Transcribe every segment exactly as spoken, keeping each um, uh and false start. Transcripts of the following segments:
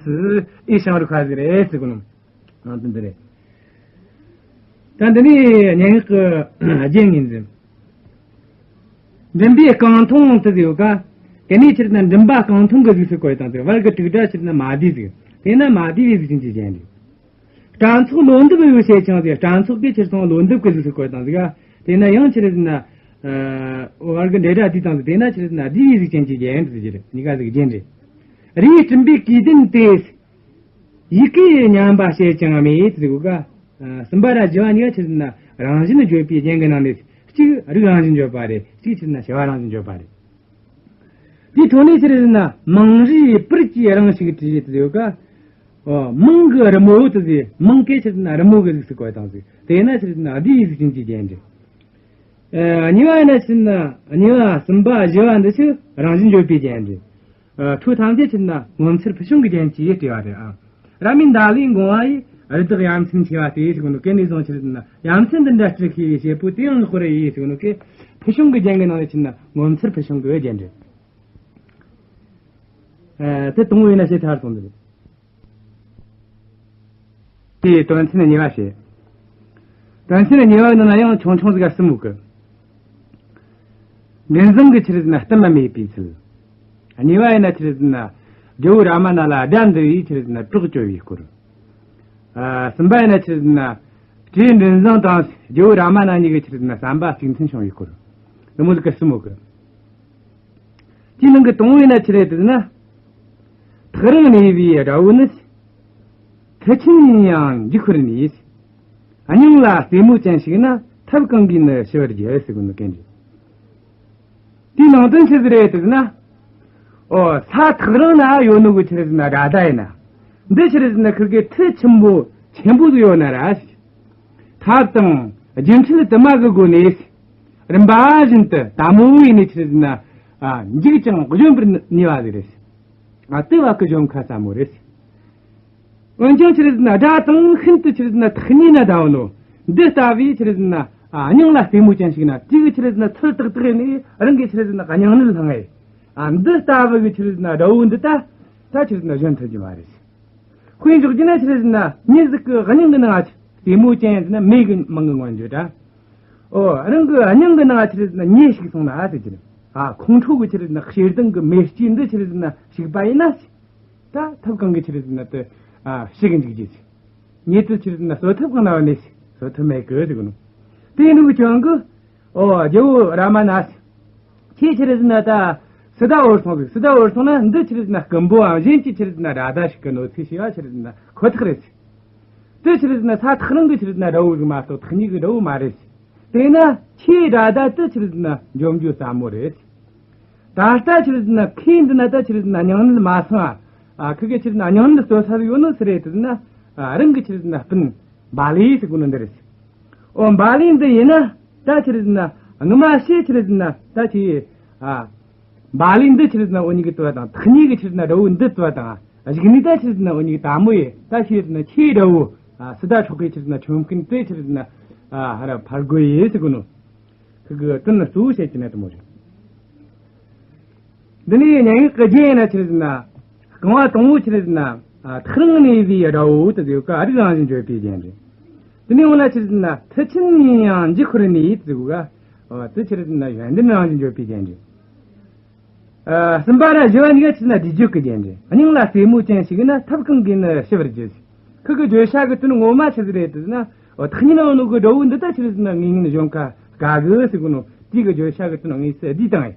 ཨེ་ཤང་རུ་ཁ་ཟིག་རེད་ཟེར་གོ་ནོ། ཨ་དེ་འདི་རེད། ད་འདི་ནི་སྙན་ངག་གི་རྒྱན་ཡིན་ཟིན། མགྲིན་པའི་རྐང་འཐུང་དུ་ཡོད་ཀ། དེ་ནས་ཕྱིར་ན་མགྲིན་པ་རྐང་འཐུང་གི་གཟུགས་སུ་བཀོད་དང་ཟེར། བར་གྱི་དྲུག་སྒྲ་ཕྱིར་ན་མ་བསྡུས་ཟིག། དེས་ན་མ་བསྡུས་པའི་གཟུགས་ཅན་གྱི་རྒྱན་རེད། སྤྲ་ཚོགས་ལོ་འདབ་ཡོད་བྱས་ཀྱང་ཟེར། སྤྲ་ཚོགས་ཀྱི་ཕྱིར་སོང་ལོ་འདབ་ཀྱི་གཟུགས་སུ་བཀོད་དང་ཟིག། དེས་ན་ཡང་ཕྱིར་ན་བར་གྱི་འབྲེལ་སྒྲ་བསྡུས་དང་ཟིག། དེས་ན་ཕྱིར་ན་བསྡུས་པའི་གཟུགས་ཅན་གྱི་རྒྱན་དུ་ཟེར། གཉིས་ཀ་ཟིག་རྒྱན་རེད། རིའི་སྤྲིན་པའི་གོས་ལྡན་དེ། ཡི་གེ་མཉམ་པ་བྱས་ཀྱང་མེད་ཟེར་གོ་ཀ། ཨ་གསུམ་པ་ར་བཞི་བ་གཉིས་ཀ་ཕྱིར་ན་རང་བཞིན་བརྗོད་པའི་རྒྱན་གྱི་ནང་ནས་གཅིག་རིགས་རང་བཞིན་བརྗོད་པ་རེད། གཅིག་ཕྱིར་ན་བྱ་བ་རང་བཞིན་བརྗོད་པ་རེད། དེའི་ཐོག་ནས་ཕྱིར་ན་མང་རིས་པར་གྱི་རང་ཞིག་བྲིས་ཏེ་ཡོད་ཀ། ཨོ་མང་གི་རི་མོ་དུ་ཟེར། མང་གི་ཕྱིར་ན་རི་མོ་གི་གཟུགས་སུ་བཀོད་དང་ཟིག། དེས་ན་ཕྱིར་ན་བསྡུས་པའི་གཟུགས་ཅན་གྱི་རྒྱན་རེད། ཨ་གཉིས་པ་ཡིན་ན་ཕྱིར་ན་གཉིས་པ་གསུམ་པ་བཞི་བ་འདི་ཕྱིར་རང་བཞིན་བརྗོད་པའི་རྒྱན་རེད། ཨ་ཁྲོ་ཐམས་ཅད་ཕྱིར་ན་ངོ་མཚར་ཕུལ་བྱུང་གི་རྒྱན་གྱིས་སྤྲས་པ་རེད། ཨ་ར་མིན་ད་ལའི་འགོང་བ་ཡི་རི་དྭགས་ཡ་མཚན་ཆེ་བ་སྟེ་ཟེར་གོ་ནོ་གན་ནས་བཟུང་ཕྱིར་ན་ཡ་མཚན་འདི་འདྲ་སྤྲས་ཤེས་པའི་བྱེད་པོ་དེ་ཡང་ལྷག་པར་ཡིན་ཟེར་གོ་ནོ་གན། ཕུལ་བྱུང་གི་རྒྱན་གྱི་ནང་ནས་ཕྱིར་ན་ངོ་མཚར་ཕུལ་བྱུང་གི་རྒྱན་རེད། ཨ་དེ་དང་པོ་ཡིན་ན་ཞེས་ཐར་སོང་འདུག། དེའི་དོན་ཚན་གཉིས་པ་བཤད། དོན་ཚན་གཉིས་པ་ནང་ན་ཡང་ཆུང་ཆུང་ཟིག་གསུམ་ཡོད་གི། མགྲིན་བཟང་གི་ཕྱིར་ན་གཏམ་མ་སྨྲས་པའི་ཚུལ། གཉིས་པ་ཡིན་ན་ཕྱིར་ན་རྒྱལ་བོ་རཱ་མ་ན་ལ་དགྲ་འདུལ་བའི་ཕྱིར་ན་གྲོགས་བཅོལ་བའི་སྐོར། ཨ་གསུམ་པ་ཡིན་ན་ཕྱིར་ན་སྤྲེའུ་མགྲིན་བཟང་དང་རྒྱལ་བོ་རཱ་མ་ན་གཉིས་ཀྱི་ཕྱིར་ན་བསམ་པ་གཅིག་མཐུན་བྱུང་བའི་སྐོར། འདི་མོ་ཟིག་གསུམ་ཡོད་གི། དེའི་ནང་གི་དང་པོ་ཡིན་ན་ཆི་རེད་ཟེར་ན། ཐག་རིང་གནས་པའི་དགྲ་བོ་ནི། མཐུ་ཆེན་ཡིན་ཡང་འཇིགས་ཁུར་ནས། སྙིང་ལ་རྩེ་མོ་ཅན་ཞིག་ན་ཐབས་གང་གིས་ནི་ཞི་བར་བགྱི་ཟེར་གོ་ནོ་གན་རེད། དེའི་ནང་དོན་ཆི་ཟིག་རེད་ཟེར་ན། ཨོ་ས་ཐག་རིང་ན་ཡོད་ནོ་གི་ཆི་རེད་ཟེར་ན་དགྲ་ཟླ་ཡིན་ན། འདི་ཆི་རེད་ཟེར་ན་ཁིར་གི་མཐུ་ཆེན་པོ་ཆེན་པོ་ཟིག་ཡོད་ན་ར། ཐབས་དང་སྒྱུ་འཕྲུལ་དུ་མ་གི་སྒོ་ནས། རིམ་པ་བཞིན་དུ་དལ་མོ་ཡིན་ནས་ཆི་རེད་ཟེར་ན། ཨ་འཇིགས་ཀྱང་གཞོམ་པར་ནུས་པ་ཟིག་རེད། ཨ་དེ་བ་གི་གཞོམ་ཁ་ཟབ་མོ་རེད། འོན་ཀྱང་ཆི་རེད་ཟེར་ན་དགྲ་དང་ཤིན་ཏུ་ཆི་རེད་ཟེར་ན་ཐག་ཉེ་ན་འདྲ་བོ་ནོ། འདི་ལྟ་བུའི་ཆི་རེད་ཟེར་ན། ཨ་སྙིང་ལ་རྩེ་མོ་ཅན་ཞིག་ན་དེ་གི་ཆི་རེད་ཟེར་ན་ཚུལ་ཏག་ཏག་ནས་རང་གི་ཆི་རེད་ཟེར་ན་སྙིང་ནད་བསླང་ངེ། ཨ་འདི་ལྟ་བུ་གི་ཆི་རེད་ཟེར་ན་དགྲ་བོ་འདི་ད་ད་ཆི་རེད་ཟེར་ན་གཞོམ་ཐུབ་རྒྱུ་མ་རེད། དཔེ་འཇོག་རྒྱུ་ན་ཆི་རེད་ཟེར་ན་མྱི་ཟིག་གི་སྙིང་གི་ནང་ང་ཆི་རྩེ་མོ་ཅན་ཟེར་ན་མེ་གི་མིང་གི་མངོན་བརྗོད་ད། ཨོ་རང་གི་སྙིང་གི་ནང་ང་ཆི་རེད་ཟེར་ན་མེ་ཞིག་སོང་ན་ཟེར་གྱི་རེད། ཨ་ཁོང་ཁྲོ་གི་ཆི་རེད་ཟེར་ན་ཞེ་སྡང་གི་མེ་ལྕེ་འདི་ཆི་རེད་ཟེར་ན་ཞིག་པ་ཡིན་ན། ད་ཐབས་གང་གི་ཆི་རེད་ཟེར་ན་དེ་ཨ་ཞི་གི་འཇུག་རྒྱུ་ཟེར། མྱི་དེ་ཆི་རེད་ཟེར་ན་གསོད་ཐབས་གང་ན་བ་ནས་གསོད་ཐབས་མེད་གི་ཟེར་གི་ནོ། དེ་ཡིན་ནོ་གི་ཀྱང་གི། ཨོ་རྒྱལ་བོ་རཱ་མ་ན། ཁྱེད་ཆི་རེད་ཟེར་ན་ད་སི་ཏཱ་འོར་སོང་ཟིག། སི་ཏཱ་འོར་སོང་ན་འདི་ཆི་རེད་ཟེར་ན་རྐུན་པོའམ་གཞན་གྱི་ཆི་རེད་ཟེར་ན་དགྲ་ཟླ་ཞིག་གི་གནོད་འཚེ་བྱས་པ་ཆི་རེད་ཟེར་ན་ཁོ་ཐག་རེད་ཟེར། དེ་ཆི་རེད་ཟེར་ན་ས་ཐག་རིང་གི་ཆི་རེད་ཟེར་ན་དགྲ་བོ་ཟིག་མ་གཏོགས་ཐག་ཉེ་གི་དགྲ་བོ་མ་རེད་ཟེར། དེས་ན་ཁྱེད་དགྲ་ཟླ་དེ་ཆི་རེད་ཟེར་ན་འཇོམས་རྒྱུ་ཟབ་མོ་རེད་ཟེར། ད་ལྟ་ཆི་རེད་ཟེར་ན་ཁོས་འདི་ན་ད་ཆི་རེད་ཟེར་ན་སྙིང་ནད་མ་སངས་ཨ། ཁི་གེ་ཆི་རེད་ཟེར་ན་སྙིང་ནད་གསོ་ས་ཡོད་ནོ་སུ་རེད་ཟེར་ན། ཨ་རང་གི་ཆི་རེད་ཟེར་ན་སྤུན་བཱ་ལི་ཟེར་གོ་ནོ་འདི་རེད་ཟེར། ཨོ་བཱ་ལི་འདི་ཡིན་ན་ད་ཆི་རེད་ཟེར་ན་ངོ་མ་ཤེས་ཆི་རེད་ཟེར་ན་ད་ཆི། ཨ་བཱ་ལི་འདི་ཆི་རེད་ཟེར་ན་འུ་གཉིས་ཀྱི་དོ་དང་ཐག་ཉེ་གི་ཆི་རེད་ཟེར་ན་དགྲ་བོ་འདི་དོ་དང་གཞུག་ནས་ད་ཆི་རེད་ཟེར་ན་འུ་གཉིས་དལ་མོ་ཡེ་ད་ཆི་རེད་ཟེར་ན་ཁྱེད་དགྲ་བོ་ཨ་སི་ཏཱ་འཕྲོག་གི་ཆི་རེད་ཟེར་ན་ཆོམ་རྐུན་དེ་ཆི་རེད་ཟེར་ན་ཨ་ཧ་ར་ཕར་རྒོལ་ཡེ་ཟེར་གོ་ནོ། ཁི་གི་དོན་གཙོ་བོ་བཤད་ཀྱི་ན་དེ་མོ་རེད། འདི་ནས་སྙན་ངག་གི་རྒྱན་ཡིན་ན་ཆི་རེད་ཟེར་ན། རྐང་བ་དང་པོ་ཆི་རེད་ཟེར་ན། ཨ་ཐག་རིང་གནས་པའི་དགྲ་བོ་དེ་ཡོད་ཀ་རིགས་རང་བཞིན་བརྗོད་པའི་རྒྱན་རེད། དེ་ནས་འོ་ན་ཆི་རེད་ཟེར་ན་མཐུ་ཆེན་ཡིན་ཡང་འཇིགས་ཁུར་ནས་དེ་ཡོད་ཀ་ཨ་དེ་ཆི་རེད་ཟེར་ན་ཡོན་ཏན་རང་བཞིན་བརྗོད་པའི་རྒྱན་རེད། ཨ་གསུམ་པ་ར་བཞི་བ་གཉིས་ཀ་ཆི་རེད་ཟེར་ན་བསྡུས་བརྗོད་ཀྱི་རྒྱན་རེད། སྙིང་ལ་རྩེ་མོ་ཅན་ཞིག་ན་ཐབས་གང་གིས་ནི་ཞི་བར་བགྱི། ཁི་གི་བརྗོད་བྱ་གི་དོན་ངོ་མ་ཆི་ཟིག་རེད་ཟེར་ན། འོ་ཐག་ཉེ་ན་ཡོད་ནོ་གི་དགྲ་བོ་འདི་ད་ཆི་རེད་ཟེར་ན་ངེས་ངེས་གཞོམ་ཁ་དཀའ་གི་ཟེར་གོ་ནོ། དེ་གི་བརྗོད་བྱ་གི་དོན་དངོས་སུ་བསྡུས་བཏང་ཡིན།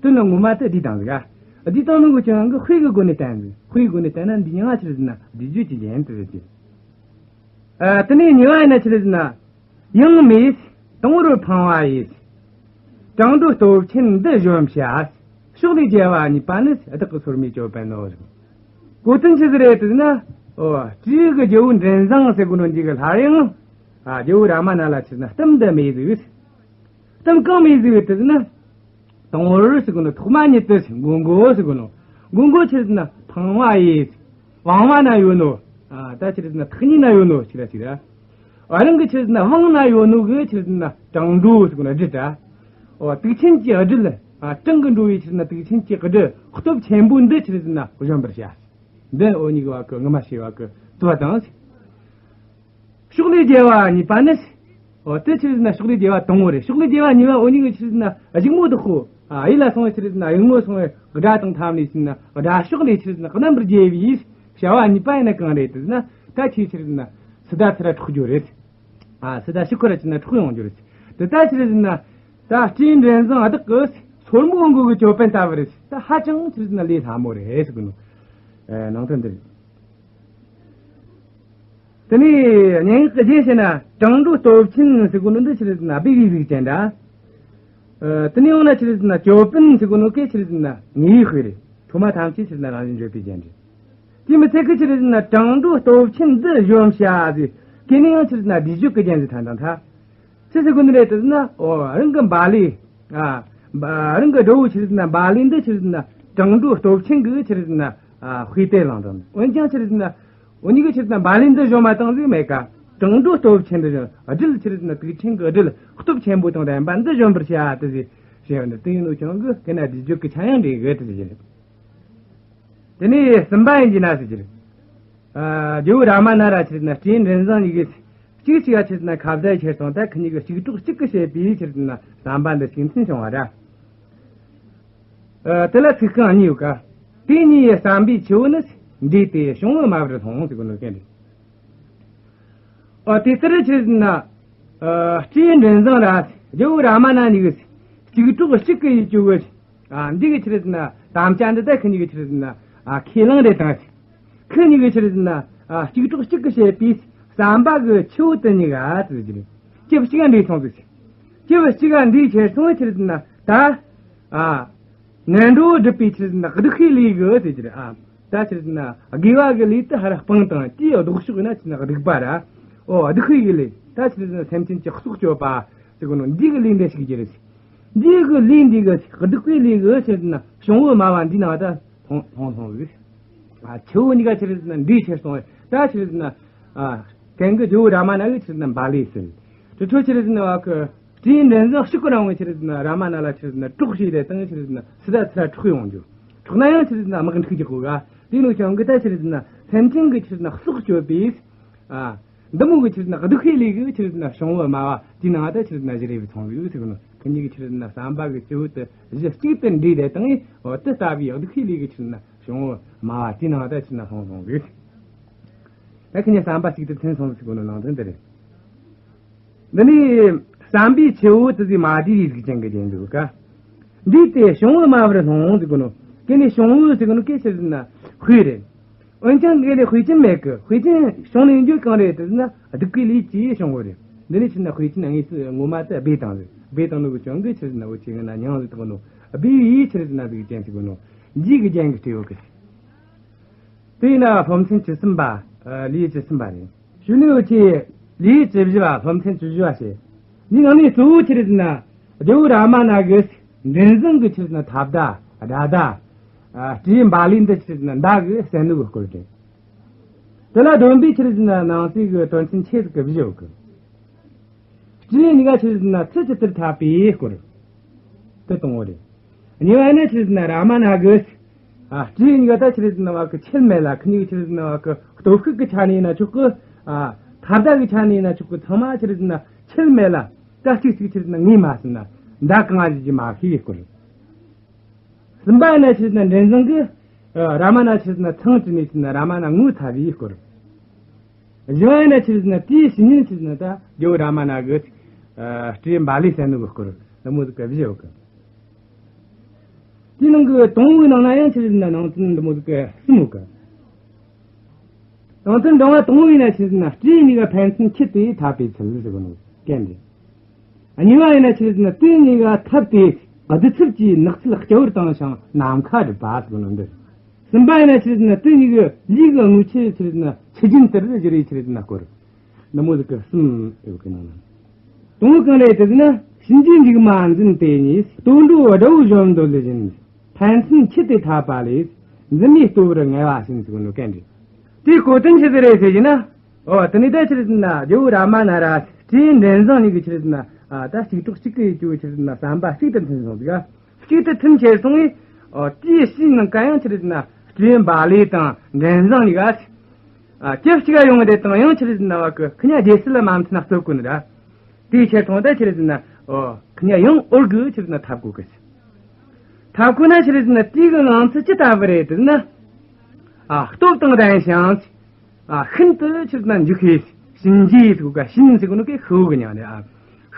དོན་ངོ་མ་དེ་བསྡུས་བཏང་ཟིག། ཨ་བསྡུས་བཏང་ནོ་གི་ཀྱང་གི་དཔེ་གི་སྒོ་ནས་བསྟན་ཟིག། དཔེ་གི་སྒོ་ནས་བསྟན་ན་འདི་མྱིང་ང་ཆི་རེད་ཟེར་ན་བསྡུས་བརྗོད་ཀྱི་རྒྱན་དུ་ཟེར་གི། ཨ་དེ་ནས་གཉིས་པ་ཡིན་ན་ཆི་རེད་ཟེར་ན། ཡང་མེད་དང་པོར་འཕངས་པ་ཡིས། བྲང་འགྲོའི་སྟོབས་ཆེན་འདི་གཞོམ་བྱ། ཕྱོགས་ལས་རྒྱལ་བ་གཉིས་པ་ནི་བདག་གི་སོར་མོས་གཅོད་པ་ནོ། གོ་དོན་ཆི་ཟིག་རེད་ཟེར་ན། ཨོ་སྤྲེའུ་གི་རྒྱལ་བོ་མགྲིན་བཟང་ཟེར་གོ་ནོ་འདི་གི་སླར་ཡང་། ཨ་རྒྱལ་བོ་རཱ་མ་ན་ལ་ཆི་ཟེར་ན་གཏམ་འདི་སྨྲས་ཟིག། གཏམ་གང་སྨྲས་ཟིག་ཟེར་ན། དང་པོར་ཟེར་གོ་ནོ་ཐོག་མ་ཉིད་དུ་མགོ་མགོ་ཟེར་གོ་ནོ། མགོ་མགོ་ཆི་ཟེར་ན་འཕངས་པ་ཡིས། བང་བ་ན་ཡོད་ནོ། ཨ་ད་ཆི་ཟེར་ན་ཐག་ཉེ་ན་ཡོད་ནོ་ཆི་ར་ཆི་ར། ཨ་རང་གི་ཆི་ཟེར་ན་བང་ན་ཡོད་ནོ་གི་ཆི་ཟེར་ན་བྲང་འགྲོ་ཟེར་གོ་ནོ་སྦྲུལ་ད། ཨོ་དུག་ཆེན་གྱི་སྦྲུལ། ཨ་བྲང་གི་འགྲོ་བའི་ཆི་ཟེར་ན་དུག་ཆེན་གྱི་སྦྲུལ་སྟོབས་ཆེན་པོ་འདི་ཆི་ཟེར་ན་གཞོམ་པར་བྱ། འདི་འུ་གཉིས་ཀྱི་བ་གི་ངོ་མ་ཤེས་པ་གི་དུ་བ་དང་། ཕྱོགས་ལས་རྒྱལ་བ་གཉིས་པ་ནི། འོ་དེ་ཆི་ཟེར་ན་ཕྱོགས་ལས་རྒྱལ་བ་དང་པོ་རེད། ཕྱོགས་ལས་རྒྱལ་བ་གཉིས་པ་འུ་གཉིས་ཀྱི་ཆི་ཟེར་ན་གཞུག་མོ་དུ་ཁོ། ཨ་ཡིད་ལ་སོང་བའི་ཆི་ཟེར་ན་གཞུག་མོ་སོང་བའི་དགྲ་དང་འཐབ་ནས་ཆི་ཟེར་ན་དགྲ་ཕྱོགས་ལས་ཆི་ཟེར་ན་རྣམ་པར་རྒྱལ་བའི་བྱ་བ་གཉིས་པ་ཡིན་ན་གང་རེད་དེ་ཟེར་ན། ད་ཁྱེད་ཆི་ཟེར་ན་སི་ཏཱ་ཐི་ར་འཕྲོག་རྒྱུ་རེད། ཨ་སི་ཏཱ་ཕྱིར་འཁོར་ར་ཆི་ཟེར་ན་འཕྲོག་ཡོང་རྒྱུ་རེད། དེ་ད་ཆི་ཟེར་ན་ད་སྤྲེའུ་མགྲིན་བཟང་བདག་གི་སོར་མོ་མགོ་གི་ཅོད་པན་ལྟ་བུ་རེད། ད་ཧ་ཅང་ཆི་ཟེར་ན་ལས་སླ་མོ་རེད་ཟེར་གི་ནོ། ཨ་ནང་དོན་འདི་རེད། དེ་ནས་སྙན་ངག་གི་རྒྱན་བཤད་ན་བྲང་འགྲོ་སྟོབས་ཆེན་ཟེར་གོ་ནོ་འདི་ཆི་ཟེར་ན་སྦས་པའི་གཟུགས་ཅན་འདྲ། ཨ་དེ་ནས་ཡང་ན་ཆི་ཟེར་ན་ཅོད་པན་ཟེར་གོ་ནོ་སྐད་ཆི་ཟེར་ན་ངེས་པའི་དཔེ་རེད། ཐོག་མ་ཐམས་ཅད་ཆི་ཟེར་ན་རང་བཞིན་བརྗོད་པའི་རྒྱན་རེད། དེ་མི་ཚད་ཀི་ཆི་ཟེར་ན་བྲང་འགྲོ་སྟོབས་ཆེན་འདི་གཞོམ་བྱ་ཟེར། སྐད་ནས་ཡང་ཆི་ཟེར་ན་སྒྲིག་བརྗོད་ཀྱི་རྒྱན་ཟེར་ཐང་དང་ཐ། ཆི་ཟེར་གོ་ནི་རེད་དེ་ཟེར་ན། འོ་རང་གི་འབའ་ལས། ཨ་འབའ་རང་གི་དགྲ་བོ་ཆི་ཟེར་ན་འབའ་ལས་འདི་ཆི་ཟེར་ན་བྲང་འགྲོ་སྟོབས་ཆེན་གི་ཆི་ཟེར་ན་ཨ་དཔེ་དེ་བླངས་དང་། འོན་ཀྱང་ཆི་ཟེར་ན་འོ་གཉིས་ཀྱི་ཆི་ཟེར་ན་འབའ་ལས་འདི་གཞོམ་མ་བཏང་ཟིག་མེད་ཀ། བྲང་འགྲོ་སྟོབས་ཆེན་འདི་གཞོམ། སྒྲིལ་ཆི་ཟེར་ན་དུག་ཕྲེང་གི་སྒྲིལ་སྟོབས་ཆེན་པོ་དང་ལྡན་པ་འདི་གཞོམ་པར་བྱ་དེ་ཟེར་བྱས་ནས་དེ་ཡིན་ནོ་ཀྱང་གི་དེ་ན་སྒྲིག་བརྗོད་ཀྱི་ཆ་ཡང་འདྲེས་གི་དེ་ཟེར། དེ་ནས་གསུམ་པ་ཡིན་གྱི་ན་ཟེར་གྱི་རེད། ཨ་རྒྱལ་བོ་རཱ་མ་ན་ར་ཆི་ཟེར་ན་སྤྲེའུ་མགྲིན་བཟང་གཉིས་ཀྱིས་གཅིག་གཅིག་ག་ཆི་ཟེར་ན་ཁ་བརྡ་ཁྱེར་སོང་། ད་ཁི་གཉིས་ཀྱིས་གཅིག་གྲོགས་གཅིག་གིས་བྱེད་པའི་ཆི་ཟེར་ན་བསམ་པ་འདི་གཅིག་མཐུན་བྱུང་བ་ར། ཨ་དེ་ལ་ཚིག་རྐང་གཉིས་ཡོད་ཀ། དེ་གཉིས་ཀྱི་བསམ་པའི་ཆུ་བོ་ནི་འདྲེས་ཏེ་བྱུང་བའི་མ་བུར་ལྷུང་ཟེར་གོ་ནོ་གན་རེད། ཨ་དེ་ལྟར་ཆི་ཟེར་ན། ཨ་སྤྲེའུ་མགྲིན་བཟང་ར་རྒྱལ་བོ་རཱ་མ་ན་གཉིས་ཀྱིས་གཅིག་གྲོགས་གཅིག་གི་ཡིད་ཀྱི་བུ། ཨ་འདི་གི་ཆི་ཟེར་ན་དམ་བཅའ་འདི་ད་ཁི་གཉིས་ཀྱི་ཆི་ཟེར་ན་ཨ་ཁས་བླངས་རེད་དང་། ཁི་གཉིས་ཀྱི་ཆི་ཟེར་ན་ཨ་གཅིག་གྲོགས་གཅིག་གིས་བྱེད་པའི་བསམ་པ་གི་ཆུ་བོ་དེ་གཉིས་ཀ་དེ་ཟེར་གྱི་རེད། སྐྱིབས་གཅིག་ག་འདྲེས་སོང་ཟེར། སྐྱིབས་གཅིག་ག་འདྲེས་ཁྱེར་སོང་ཆི་ཟེར་ན་ད། ཨ། ངན་འགྲོ་སྒྲུབ་པའི་ཆི་ཟེར་ན་སྡིག་པའི་ལས་གི་དེ་ཟེར། ཨ་ད་ཆི་ཟེར་ན་དགེ་བ་གི་ལས་དེ་ཧ་ར་སྤང་དང་དེའི་ལྡོག་ཕྱོགས་ཡིན་ན་ཆི་ཟེར་ན་སྡིག་པ་ར། ཨོ་སྡིག་པའི་གི་ལས་ད་ཆི་ཟེར་ན་སེམས་ཅན་གྱི་སྲོག་གཅོད་པ་ཟེར་གོ་ནོ་འདི་གི་ལས་འདི་ཞིག་གི་རེད། འདི་གི་ལས་འདི་གི་སྡིག་པའི་ལས་གི་ཆི་ཟེར་ན་བྱུང་བའི་མ་བ་འདི་ན་བ་ད་ལྷུང་ལྷུང་ལྷུང་ཟིག། ཨ་ཆུ་བོ་གཉིས་ཀ་ཆི་ཟེར་ན་འདྲེས་ཁྱེར་སོང་བས་ད་ཆི་ཟེར་ན། ཨ་གན་གི་རྒྱལ་བོ་རཱ་མ་ན་གི་ཆི་ཟེར་ན་འབའ་ལས་ཟེར། དེ་འཕྲོ་ཆི་ཟེར་ན་བ་གི་སྤྲེའུ་མགྲིན་བཟང་གཅིག་གི་རང་བ་ཆི་ཟེར་ན་རཱ་མ་ན་ལ་ཆི་ཟེར་ན་གྲོགས་བྱས་ཏེ་དང་ཆི་ཟེར་ན་སི་ཏཱ་ཐི་ར་འཕྲོག་ཡོང་རྒྱུ། འཕྲོག་ན་ཡང་ཆི་ཟེར་ན་དམག་འཁྲུག་རྒྱག་གོ་ག། དེ་ནོ་ཀྱང་གི་ད་ཆི་ཟེར་ན་སེམས་ཅན་གི་ཆི་ཟེར་ན་སྲོག་གཅོད་པའི། ཨ་འདི་མོ་གི་ཆི་ཟེར་ན་སྡིག་པའི་ལས་གི་ཆི་ཟེར་ན་བྱུང་བའི་མ་བ་དེའི་ནང་ད་ཆི་ཟེར་ན་བཞུར་རེ་བའི་ཚོང་བའི་ཟེར་གི་ནོ། ཁི་གཉིས་གི་ཆི་ཟེར་ན་བསམ་པ་གི་སྤྱི་བོ་དེ་གཞི་གཅིག་ཏུ་འདྲེས་ཏེ་དང་ཨོ་དེ་ལྟ་བུའི་སྡིག་པའི་ལས་གི་ཆི་ཟེར་ན། བྱུང་བ་མ་བ་དེའི་ནང་ད་ཆི་ཟེར་ན་ལྷུང་སོང་ཟིག། ད་ཁི་གཉིས་བསམ་པ་གཅིག་ཏུ་མཐུན་སོང་ཟིག་གོ་ནོ་ནང་དོན་དེ་རེད། འདི་ནི་བསམ་པའི་ཆུ་བོ་དེ་ཟིག་མ་འདྲེས་པའི་གཟུགས་ཅན་གྱི་རྒྱན་ཟིག་ག། འདྲེས་ཏེ་བྱུང་བའི་མ་བུར་ལྷུང་ཟིག་གོ་ནོ། ཁི་གཉིས་བྱུང་བའི་ཟིག་གོ་ནོ་སྐད་ཆི་ཟེར་ན་དཔེ་རེད། འོན་ཀྱང་གི་ལས་དཔེ་ཅན་མེད་གི། དཔེ་ཅན་བྱུང་ནས་འགྱོ་གང་རེད་དེ་ཟེར་ན་སྡིག་པའི་ལས་ཀྱིས་བྱུང་བ་རེད། འདི་ནི་ཆི་ཟེར་ན་དཔེ་ཅན་དངོས་སུ་ངོ་མ་དེ་སྦས་བཏང་ཟིག། སྦས་བཏང་ནོ་གི་ཅང་གི་ཆི་ཟེར་ན་འོ་ཆི་ཟེར་ན་མྱང་ཟིག་དང་ནོ། སྦས་པའི་ཆི་ཟེར་ན་གཟུགས་ཅན་ཟིག་གོ་ནོ། འདྲེས་གི་རྒྱན་གི་སྤྲེའུ་གི། དེས་ན་སློབ་ཚན་བཅུ་གསུམ་པ། ཨ་ལེའུ་བཅུ་གསུམ་པ་རེད། གཞོན་ནུའི་ཆེ། ལེའུ་བཅུ་བཞི་བ་སློབ་ཚན་བཅུ་བཞི་བ་ཞེས། འདི་ནང་ནས་གཙོ་བོ་ཆི་རེད་ཟེར་ན། རྒྱལ་བོ་རཱ་མ་ན་གི་མགྲིན་བཟང་གི་ཆི་རེད་ཟེར་ན་ཐབས་བརྡ། དགྲ་བརྡ། ཨ་སྤྲེའུ་འབའ་ལི་འདི་ཆི་རེད་ཟེར་ན་མདའ་གི་གསོན་ནུ་གི་སྐོར་རེད། དེ་ལ་བསྡོམས་པས་ཆི་རེད་ཟེར་ན་ནང་གསེས་ཀྱི་དོན་ཚན་ཆེ་ཟིག་གི་བཞི་ཡོད་གི། སྤྲེའུ་གཉིས་ཀ་ཆི་རེད་ཟེར་ན་ཚུལ་ཇི་ལྟར་འཐབ་པའི་སྐོར། དེ་དང་པོ་རེད། གཉིས་པ་ནི་ཆི་རེད་ཟེར་ན་རཱ་མ་ན་གི། ཨ་སྤྲེའུ་གཉིས་ཀ་ད་ཆི་རེད་ཟེར་ན་བ་གི་ཁྱད་མེད་ལ། ཁི་གཉིས་ཀྱི་ཆི་རེད་ཟེར་ན་བ་གི་སྟོབས་ཤུགས་ཀྱི་ཆ་ནས་ཡིན་ན་ཆོག་གི། ཨ་ཐབས་བརྡ་གི་ཆ་ནས་ཡིན་ན་ཆོག་གི། ཚང་མ་ཆི་རེད་ཟེར་ན་ཁྱད་མེད་ལ། ད་གཅིག་གཅིག་ཆི་རེད་ཟེར་ན་ངོས་མ་ཟིན་ན་མདའ་གང་ང་ཞིག་མ་ཤེས་སྐོར། གསུམ་པ་ཡིན་ན་ཆི་རེད་ཟེར་ན་མགྲིན་བཟང་གི། ཨ་རཱ་མ་ན་ཆི་རེད་ཟེར་ན་ཚང་བྲིས་ནས་ཆི་རེད་ཟེར་ན་རཱ་མ་ན་ངོ་ཚ་བའི་སྐོར། བཞི་བ་ཡིན་ན་ཆི་རེད་ཟེར་ན་དེའི་བཤེས་གཉེན་ཆི་རེད་ཟེར་ན་ད་རྒྱལ་བོ་རཱ་མ་ན་གི། ཨ་སྤྲེའུ་འབའ་ལི་གསོན་ནུ་གི་སྐོར་འདི་མོ་ཟིག་གི་བཞི་ཡོད་གི། དེའི་ནང་གི་དང་པོའི་ནང་ན་ཡང་ཆི་རེད་ཟེར་ན་ནང་དོན་འདི་མོ་ཟིག་གི་གསུམ་ཡོད་གི། ནང་དོན་འབྲིང་བ་དང་པོ་ཡིན་ན་ཆི་རེད་ཟེར་ན་སྤྲེའུ་གཉིས་ཀ་ཕན་ཚུན་ཁྱད་དེ་འཐབ་པའི་ཚུལ་ཟེར་གོ་ནོ་གན་རེད། གཉིས་པ་ཡིན་ན་ཆི་རེད་ཟེར་ན་དེ་གཉིས་ཀ་འཐབ་སྟེ་བདུད་རྩི་གིས་ནགས་ཚལ་སྐྱ་བོར་བཏང་ཞིང་ནམ་མཁའ་བསྒྲིབས་པ་ཟེར་གོ་ནོ་འདི། གསུམ་པ་ཡིན་ན་ཆི་རེད་ཟེར་ན་དེ་གཉིས་ཀྱི་ལུས་ཀྱི་རྔུལ་ཆུ་ཆི་རེད་ཟེར་ན་ཆུ་རྒྱུན་ལྟར་བཞུར་བའི་ཆི་རེད་ཟེར་ན་སྐོར། འདི་མོ་ཟིག་གི་གསུམ་ཡོད་གི་ནང་ན། དང་པོ་གང་རེད་དེ་ཟེར་ན། གཤིན་རྗེའི་མཇུག་མ་འཛིན་དེ་ཉིད་ལྟོ་འགྲོ་དགྲ་བོ་གཞོམ་འདོད་བཞིན། ཕན་ཚུན་ཁྱད་དེ་འཐབ་པ་ལས། འཛིན་མའི་ལྟོ་བར་ངལ་བ་བྱིན་ཟེར་གོ་ནོ་གན་རེད། དེའི་གོ་དོན་ཆི་ཟིག་རེད་ཟེར་གྱི་ན། ཨོ་དེ་ནི་ད་ཆི་རེད་ཟེར་ན་རྒྱལ་བོ་རཱ་མ་ན་ར་སྤྲེའུ་མགྲིན་བཟང་གཉིས་ཀྱི་ཆི་རེད་ཟེར་ན། ཨ་ད་གཅིག་གྲོགས་གཅིག་གི་ཡིད་ཀྱི་བུ་ཆི་རེད་ཟེར་ན་བསམ་པ་གཅིག་ཏུ་མཐུན་སོང་ཟིག། གཅིག་ཏུ་མཐུན་ཁྱེར་སོང་བས། ཨོ་དེའི་ཕྱིའི་ནང་ག་ཡང་ཆི་རེད་ཟེར་ན། དྲིན་འབའ་ལི་དང་མགྲིན་བཟང་གཉིས་ཀ། ཨ། ཅི་གཅིག་ཡོང་བ་དེ་དང་ཡང་ཆི་རེད་ཟེར་ན་བ་གི་ཁི་ཉ་རྒྱལ་སྲིད་ལ་མ་མཐུན་ན་རྩོད་དགོས་ནི་ར། དེའི་ཕྱིར་ཐོང་ད་ཆི་རེད་ཟེར་ན། ཨོ། ཁི་ཉ་ཡང་འོར་གི་ཆི་རེད་ཟེར་ན་འཐབ་དགོས་གི། འཐབ་དགོས་ན་ཆི་རེད་ཟེར་ན་དེའི་གི་ངང་ཚུལ་ཅི་ལྟ་བུ་རེད་ཟེར་ན། ཨ། སྟོབས་དང་ལྡན་ཞིང་། ཨ། ཤིན་ཏུ་ཆི་རེད་ཟེར་ན་འཇིགས་པའི་གཤིན་རྗེ་ཟེར་གོ་ག། གཤིན་ཟེར་གོ་ནོ་གི་ཤི་བོ་གི་མྱིང་རེད། ཨ།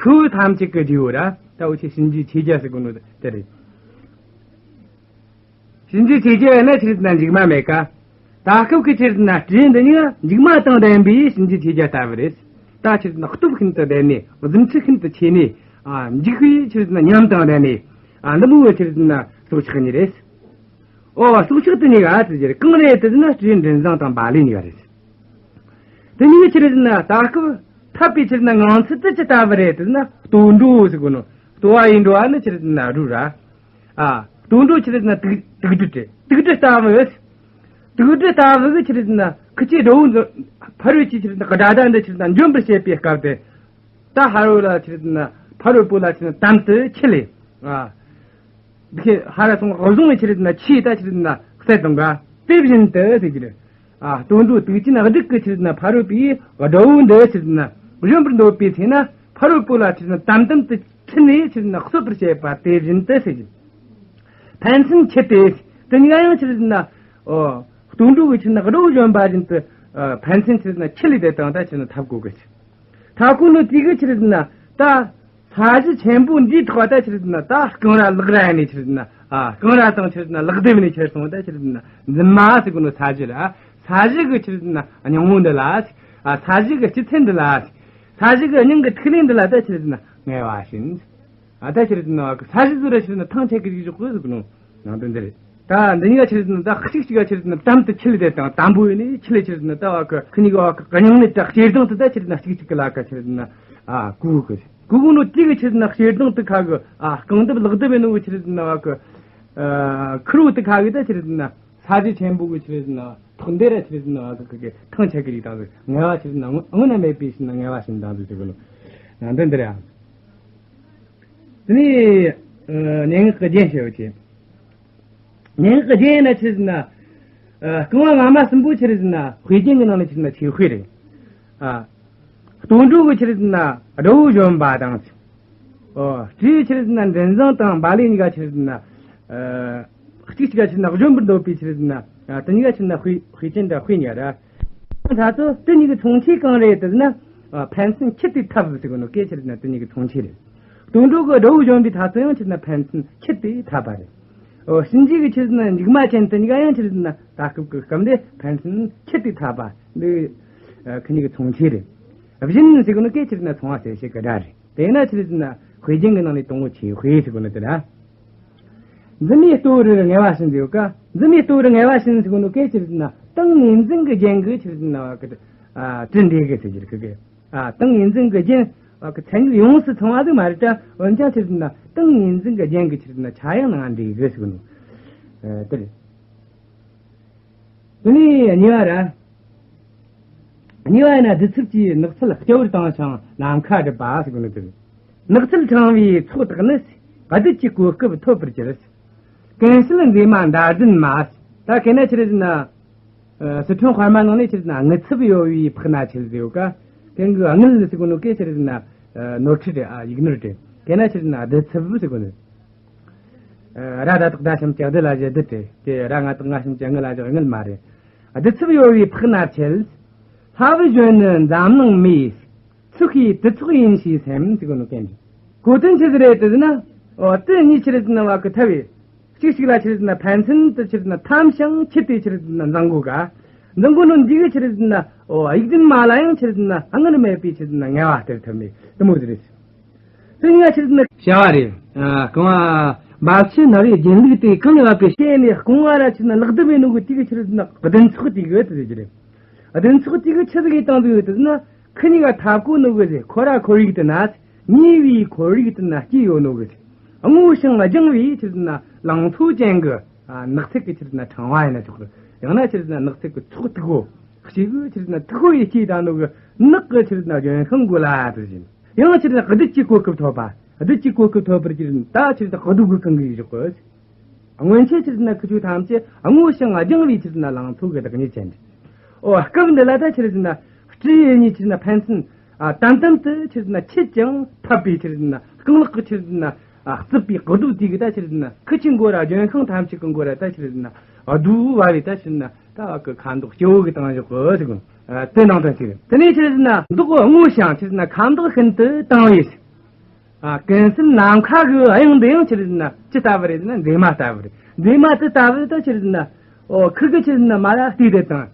ཤི་བོ་ཐམས་ཅད་ཀྱི་རྗེ་བོ་ར། ད་འུ་ཆོས་གཤིན་རྗེ་ཆོས་རྒྱལ་ཟེར་གོ་ནོ་དེ་རེད། གཤིན་རྗེ་ཆོས་རྒྱལ་ན་ཆི་རེད་ཟེར་ན་འཇིགས་མ་མེད་ཀ། ད་སྐབས་ཀྱི་ཆི་རེད་ཟེར་ན་སྤྲེའུ་འདི་གཉིས་ཀ་འཇིགས་མ་དང་ལྡན་པའི་གཤིན་རྗེ་ཆོས་རྒྱལ་ལྟ་བུ་རེད། ད་ཆི་རེད་ཟེར་ན་སྟོབས་ཤིན་ཏུ་ལྡན་ནས་རྫུ་འཕྲུལ་ཤིན་ཏུ་ཆེ་ནས། ཨ། འཇིགས་པའི་ཆི་རེད་ཟེར་ན་ཉམས་དང་ལྡན་ནས། ཨ། འདི་མོ་བོ་ཆི་རེད་ཟེར་ན་སྲོག་ཆགས་གཉིས་རེད། ཨོ། སྲོག་ཆགས་དེ་གཉིས་ཀ་ཟེར་གྱི་རེད། གང་རེད་ཟེར་ན་སྤྲེའུ་མགྲིན་བཟང་དང་འབའ་ལི་གཉིས་ཀ་རེད། དེ་གཉིས་ཀ་ཆི་རེད་ཟེར་ན་ད་སྐབས་འཐབ་པའི་ཆི་རེད་ཟེར་ན་ངང་ཚུལ་དེ་ཅི་ལྟ་བུ་རེད་ཟེར་ན། ལྟོ་འགྲོ་ཟེར་གོ་ནོ། ལྟོ་བ་ཡི་འགྲོ་བ་ནི་ཆི་རེད་ཟེར་ན་འགྲོ་ར། ཨ། ལྟོ་འགྲོ་ཆི་རེད་ཟེར་ན་དུག་དུག་སྦྲུལ་རེད། དུག་སྦྲུལ་ལྟ་བུ། དུག་སྦྲུལ་ལྟ་བུ་གི་ཆི་རེད་ཟེར་ན་ཁི་ཆོས་དགྲ་བོ་འཛིན། ཕ་རོལ་གྱི་ཆི་རེད་ཟེར་ན་དགྲ་ཟླ་འདི་ཆི་རེད་ཟེར་ན་འཇོམས་པར་བྱེད་པའི་སྐབས་དེ། ད་ཕ་རོལ་ལ་ཆི་རེད་ཟེར་ན་ཕ་རོལ་པོ་ལ་ཆི་རེད་ཟེར་ན་དམ་དུ་ཁྲིད་ལས། ཨ། འདི་ཁེ་ཧ་ར་སོང་བཟུང་བའི་ཆི་རེད་ཟེར་ན་ཆོས་ད་ཆི་རེད་ཟེར་ན་གསལ་དང་འགལ། དེ་བཞིན་དུ་ཟེར་གྱི་རེད། ཨ། ལྟོ་འགྲོ་དུག་ཅན་སྦྲུལ་གྱི་ཆི་རེད་ཟེར་ན་ཕ་རོལ་པོའི་དགྲ་བོ་འདི་ཆི་རེད་ཟེར་ན་གཞོམ་པར་འདོད་པའི་ཚེ་ན་ཕ་རོལ་པོ་ལ་ཆི་རེད་ཟེར་ན་དམ་དམ་དུ་ཁྲིད་ནས་ཆི་རེད་ཟེར་ན་གསོད་པར་བྱེད་པ་དེ་བཞིན་དུ་ཟེར་གྱི། ཕན་ཚུན་འཆི་སྟེ། དེ་གཉིས་ཀ་ཡང་ཆི་རེད་ཟེར་ན། ཨོ། ལྟོ་འགྲོ་གི་ཆི་རེད་ཟེར་ན་དགྲ་བོ་གཞོམ་པ་བཞིན་དུ། ཨ། ཕན་ཚུན་ཆི་རེད་ཟེར་ན་ཁྲིད་ལས་དེ་དང་ད་ཆི་རེད་ཟེར་ན་འཐབ་དགོས་གི། འཐབ་དགོས་ནོ་དེ་གི་ཆི་རེད་ཟེར་ན་ད། ས་གཞི་ཆེན་པོ་འདིའི་ཐོག་ད་ཆི་རེད་ཟེར་ན་ད་རྐང་ར་ལག་ར་ནས་ཆི་རེད་ཟེར་ན། ཨ། རྐང་ར་དང་ཆི་རེད་ཟེར་ན་ལག་ལྡེབ་ནས་ཁྱེར་སོང་ད་ཆི་རེད་ཟེར་ན་འཛིན་མ་ཟེར་གོ་ནོ་ས་གཞི་ར། ས་གཞི་གི་ཆི་རེད་ཟེར་ན་སྙིང་བོ་འདི་ལ། ཨ། ས་གཞི་གི་སྤྱི་ཚན་འདི་ལ། ས་གཞི་གི་སྙིང་གི་ཐིག་ལེ་འདི་ལ་ད་ཆི་རེད་ཟེར་ན་ངལ་བ་བྱིན། ཨ། ད་ཆི་རེད་ཟེར་ན་ས་གཞི་ཟུར་ར་ཆི་རེད་ཟེར་ན་ཐང་ཆད་ཀྱི་རིགས་ཞོག་གི་ཟེར་གོ་ནོ་ནང་དོན་འདི་རེད། ད་འདི་གཉིས་ཀ་ཆི་རེད་ཟེར་ན་ད་གཅིག་གཅིག་ལ་ཆི་རེད་ཟེར་ན་དམ་དུ་ཁྲིད་ལས་དེ་དང་དམ་པོ་ཡིན་ནས་ཁྲིད་ལས་ཆི་རེད་ཟེར་ན་ད་བ་གི་ཁི་གཉིས་ཀ་བ་གི་སྙིང་ནས་ད་ཞེ་སྡང་དུ་ད་ཆི་རེད་ཟེར་ན་གཅིག་གཅིག་གི་ལ་ཀ་ཆི་རེད་ཟེར་ན། ཨ། གུ་གུ་གུ་གུ་ནོ་དེ་གི་ཆི་རེད་ཟེར་ན་ཞེ་སྡང་དུ་ཁ་གི། ཨ། རྐང་ལྡེབ་ལག་ལྡེབ་ཡིན་ནོ་གི་ཆི་རེད་ཟེར་ན་བ་གི། ཨ། ཁུར་བོ་དུ་ཁ་གི་ད་ཆི་རེད་ཟེར་ན་ས་གཞི་ཆེན་པོ་གི་ཆི་རེད་ཟེར་ན་ཐོག་འདི་ར་ཆི་རེད་ཟེར་ན་བ་གི་གི་ཐང་ཆད་ཀྱི་རིགས་དང་ངལ་བ་ཆི་རེད་ཟེར་ན་དངོས་ན་མེད་པའི་ཆི་རེད་ཟེར་ན་ངལ་བ་བྱིན་དང་ཟེར་གོ་ནོ་ནང་དོན་འདི་རེད། ཨ། དེ་ནས། ཨ། སྙན་ངག་གི་རྒྱན་བཤད་ཡོད་ཅེས། སྙན་ངག་གི་རྒྱན་ཡིན་ན་ཆི་རེད་ཟེར་ན། ཨ། རྐང་བ་ངོ་མ་གསུམ་པོ་ཆི་རེད་ཟེར་ན་དཔེ་རྒྱན་གྱི་ནང་ནས་ཆི་རེད་ཟེར་ན་ཆོས་དཔེ་རེད། ཨ། ལྟོ་འགྲོ་གི་ཆི་རེད་ཟེར་ན་དགྲ་བོ་གཞོམ་པ་དང་། ཨོ། སྤྲེའུ་ཆི་རེད་ཟེར་ན་མགྲིན་བཟང་དང་འབའ་ལི་གཉིས་ཀ་ཆི་རེད་ཟེར་ན། ཨ། གཅིག་གཅིག་ག་ཆི་རེད་ཟེར་ན་གཞོམ་པར་འདོད་པའི་ཆི་རེད་ཟེར་ན། ཨ། དེ་གཉིས་ཀ་ཆི་རེད་ཟེར་ན་དཔེ་དཔེ་ཅན་དང་དཔེ་གཉིས་ར། ད་ཚོ་དེ་གཉིས་ཀྱི་མཚུངས་ཆོས་གང་རེད་ཟེར་ན། ཨ། ཕན་ཚུན་ཁྲིད་དེ་འཐབ་ཟེར་གོ་ནོ་སྐད་ཆི་རེད་ཟེར་ན་དེ་གཉིས་ཀྱི་མཚུངས་ཆོས་རེད། དོན་གྲུབ་ཀྱི་དགྲ་བོ་གཞོམ་པའི་ཐབས་ཚུལ་ཡང་ཆི་རེད་ཟེར་ན་ཕན་ཚུན་ཁྲིད་དེ་འཐབ་པ་རེད། ཨོ། གཤིན་རྗེ་གི་ཆི་རེད་ཟེར་ན་མཇུག་མ་ཅན་དེ་གཉིས་ཀ་ཡང་ཆི་རེད་ཟེར་ན་ད་སྐབས་ཀྱི་སྐབས་འདི་ཕན་ཚུན་ཁྲིད་དེ་འཐབ་པ་འདི། ཨ། ཁི་གཉིས་ཀྱི་མཚུངས་ཆོས་རེད། བཞིན་ཟེར་གོ་ནོ་སྐད་ཆི་རེད་ཟེར་ན་མཚུངས་པ་གསལ་བྱེད་ཀྱི་སྒྲ་རེད། དེས་ན་ཆི་རེད་ཟེར་ན་དཔེ་རྒྱན་གྱི་ནང་ནས་དང་པོ་ཆོས་དཔེ་ཟེར་གོ་ནོ་དེ་ར། འཛིན་མའི་ལྟོ་རུ་ངལ་བ་བྱིན་ཟེར་ཡོད་ཀ། འཛིན་མའི་ལྟོ་རུ་ངལ་བ་བྱིན་ཟེར་གོ་ནོ་སྐད་ཆི་རེད་ཟེར་ན་ཏིང་ངེ་འཛིན་གྱི་རྒྱན་གྱི་ཆི་རེད་ཟེར་ན་བ་གི། ཨ། དྲི་འདྲེས་གི་ཟེར་གྱི་རེད་ཁི་གི། ཨ། ཏིང་ངེ་འཛིན་གྱི་རྒྱན་བ་གི་མཚན་ཉིད་ཡོངས་སུ་ཚང་བ་ཟིག་མ་རེད་ད། འོན་ཀྱང་ཆི་རེད་ཟེར་ན་ཏིང་ངེ་འཛིན་གྱི་རྒྱན་གྱི་ཆི་རེད་ཟེར་ན་ཆ་ཡང་ནང་འདྲེས་གི་ཟེར་གོ་ནོ། ཨ། དེ་རེད། དེ་ནས་གཉིས་པ་ར། གཉིས་པ་ཡིན་ན་བདུད་ཚབ་ཀྱིས་ནགས་ཚལ་སྐྱ་བོར་བཏང་ཞིང་ནམ་མཁའ་སྒྲིབ་པ་ཟེར་གོ་ནི་དེ། ནགས་ཚལ་འཕྲང་བའི་ཚོགས་དག་ནི། བདུད་ཀྱི་གོ་སྐབས་ཐོབ་པར་གྱུར། ཀུན་གསལ་མཛེས་མ་མདའ་ལྡན་མ། ད་གན་ན་ཆི་རེད་ཟེར་ན། ཨ། སི་ཁྲོན་དཔར་མ་ནང་ནས་ཆི་རེད་ཟེར་ན་རྔུལ་ཚབས་གཡོ་བའི་ཕག་ན་ཆེ་ཟེར་ཡོད་ཀ། གན་གི་རྔུལ་ཟེར་གོ་ནོ་སྐད་ཆི་རེད་ཟེར་ན། ཨ། ནོར་འཁྲུལ་རེད། ཨ། ཡིག་ནོར་རེད། གན་ན་ཆི་རེད་ཟེར་ན་བདུད་ཚབས་ཟེར་གོ་ནི། ཨ། ར་ད་བཏགས་རྡ་ཞབས་ཀྱུ་བདུ་ལ་བཞག་བདུད་དེ། དེ་ར་ང་བཏགས་ང་ཞབས་ཀྱུ་རྔུལ་ལ་བཞག་རྔུལ་མ་རེད། ཨ། བདུད་ཚབས་གཡོ་བའི་ཕག་ན་ཆེ། ལྷ་བུ་གཞོན་ནུ་འཛམ་གླིང་མི། ཚོགས་ཀྱི་དུར་ཚོགས་ཡིན་ཞེས་སེམས་ཟེར་གོ་ནོ་གན་རེད། གོ་དོན་ཆི་ཟིག་རེད་དེ་ཟེར་ན། ཨོ། དེ་གཉིས་ཆི་རེད་ཟེར་ན་བ་གི་ཐ་བའི། གཅིག་གཅིག་ལ་ཆི་རེད་ཟེར་ན་ཕན་ཚུན་དུ་ཆི་རེད་ཟེར་ན་འཐམ་ཞིང་ཁྲིད་དེ་ཆི་རེད་ཟེར་ན་འཛིང་གོ་ག། འཛིང་གོ་ནོ་འདི་གི་ཆི་རེད་ཟེར་ན། ཨོ། ཡིག་ལྡན་མ་ལ་ཡང་ཆི་རེད་ཟེར་ན་སྔར་མེད་པའི་ཆི་རེད་ཟེར་ན་ངལ་བ་སྟེར་ཐུབ་ནི་དེ་མོ་ཟིག་རེད། དེ་གཉིས་ཆི་རེད་ཟེར་ན་བྱ་བ་རེད། ཨ། རྐང་བ་འབབ་ཆུ་ནགས་རིའི་རྒྱུན་ལུགས་དེ་གང་ལས་བབས་པའི་ཤེས་ནས་རྐང་བ་ར་ཆི་རེད་ཟེར་ན་ལག་ལྡེབ་ཡིན་ནོ་གི་དེ་གི་ཆི་རེད་ཟེར་ན་བདུན་ཚོགས་དེ་གི་དེ་ཟིག་རེད། བདུན་ཚོགས་དེ་གི་ཆི་ཟིག་གི་སྟངས་དེ་གི་དེ་ཟེར་ན། ཁི་གཉིས་ཀ་འཐབ་གོ་ནོ་གི་ཟེར། ཁོ་ར་ཁོར་ཡུག་དེ་ན། ཉེ་བའི་ཁོར་ཡུག་དེ་ན་སྐྱེས་ཡོད་ནོ་གི་ཟེར། སྔོ་ཞིང་ལྗང་བའི་ཆི་རེད་ཟེར་ན་ལང་ཚོ་ཅན་གི། ཨ། ནགས་ཚལ་གི་ཆི་རེད་ཟེར་ན་ཕྲེང་བ་ཡིན་ན་ཆོག་གི། ཡང་ན་ཆི་རེད་ཟེར་ན་ནགས་ཚལ་གི་ཚོགས་མཐུག་པོ། ཞེ་གི་ཆི་རེད་ཟེར་ན་མཐུག་པོ་ཡིས་སྐྱེས་བཏང་ནོ་གི་ནགས་གི་ཆི་རེད་ཟེར་ན་ལྗོན་ཤིང་གོ་ལ་དེ་བཞིན། ཡང་ཆི་རེད་ཟེར་ན་བདུད་ཀྱི་གོ་སྐབས་ཐོབ་པ། བདུད་ཀྱི་གོ་སྐབས་ཐོབ་པར་གྱུར་ད་ཆི་རེད་ཟེར་ན་བདུད་གི་གང་གི་ཞོག་གི། སྔོན་ཆད་ཆི་རེད་ཟེར་ན་ཁུ་ཆོ་ཐམས་ཅད་སྔོ་ཞིང་ལྗང་བའི་ཆི་རེད་ཟེར་ན་ལང་ཚོ་གི་བདག་ཉིད་ཅན་རེད། ཨོ་སྐབས་འདི་ལ་ད་ཆི་རེད་ཟེར་ན་སྤྲེའུ་གཉིས་ཆི་རེད་ཟེར་ན་ཕན་ཚུན་ཨ་ཏན་ཏན་དུ་ཆི་རེད་ཟེར་ན་ཆེད་ཅིང་ཕབ་པའི་ཆི་རེད་ཟེར་ན་རྐང་ལག་གི་ཆི་རེད་ཟེར་ན་ཨ་རྩིབ་པའི་ལྐོག་རྡོ་དེ་གི་ད་ཆི་རེད་ཟེར་ན་ཁུ་ཆོའི་མགོ་ར་ལྗོན་ཤིང་ཐམས་ཅད་གི་མགོ་ར་ད་ཆི་རེད་ཟེར་ན་རྡོ་བོ་བབས་པའི་ད་ཆི་རེད་ཟེར་ན་ད་བ་གི་ཁ་མདོག་སྐྱོ་བོ་གི་བཏང་བཞག་གི་ཟེར་གོ། ཨ་དེ་ནང་དོན་ཅིག་རེད། དེ་ནས་ཆི་རེད་ཟེར་ན་མདོག་སྔོ་ཞིང་ཆི་རེད་ཟེར་ན་ཁ་མདོག་ཤིན་ཏུ་དྭངས་པའི། ཨ་ཀུན་གསལ་ནམ་མཁའ་གི་དབྱིངས་འདི་ཡང་ཆི་རེད་ཟེར་ན་ཅི་ལྟ་བུ་རེད་ཟེར་ན་མཛེས་མ་ལྟ་བུ་རེད། མཛེས་མ་དེ་ལྟ་བུ་ད་ཆི་རེད་ཟེར་ན། ཨོ་ཁུ་གི་ཆི་རེད་ཟེར་ན་མ་ར་བལྟས་དེ་དང་།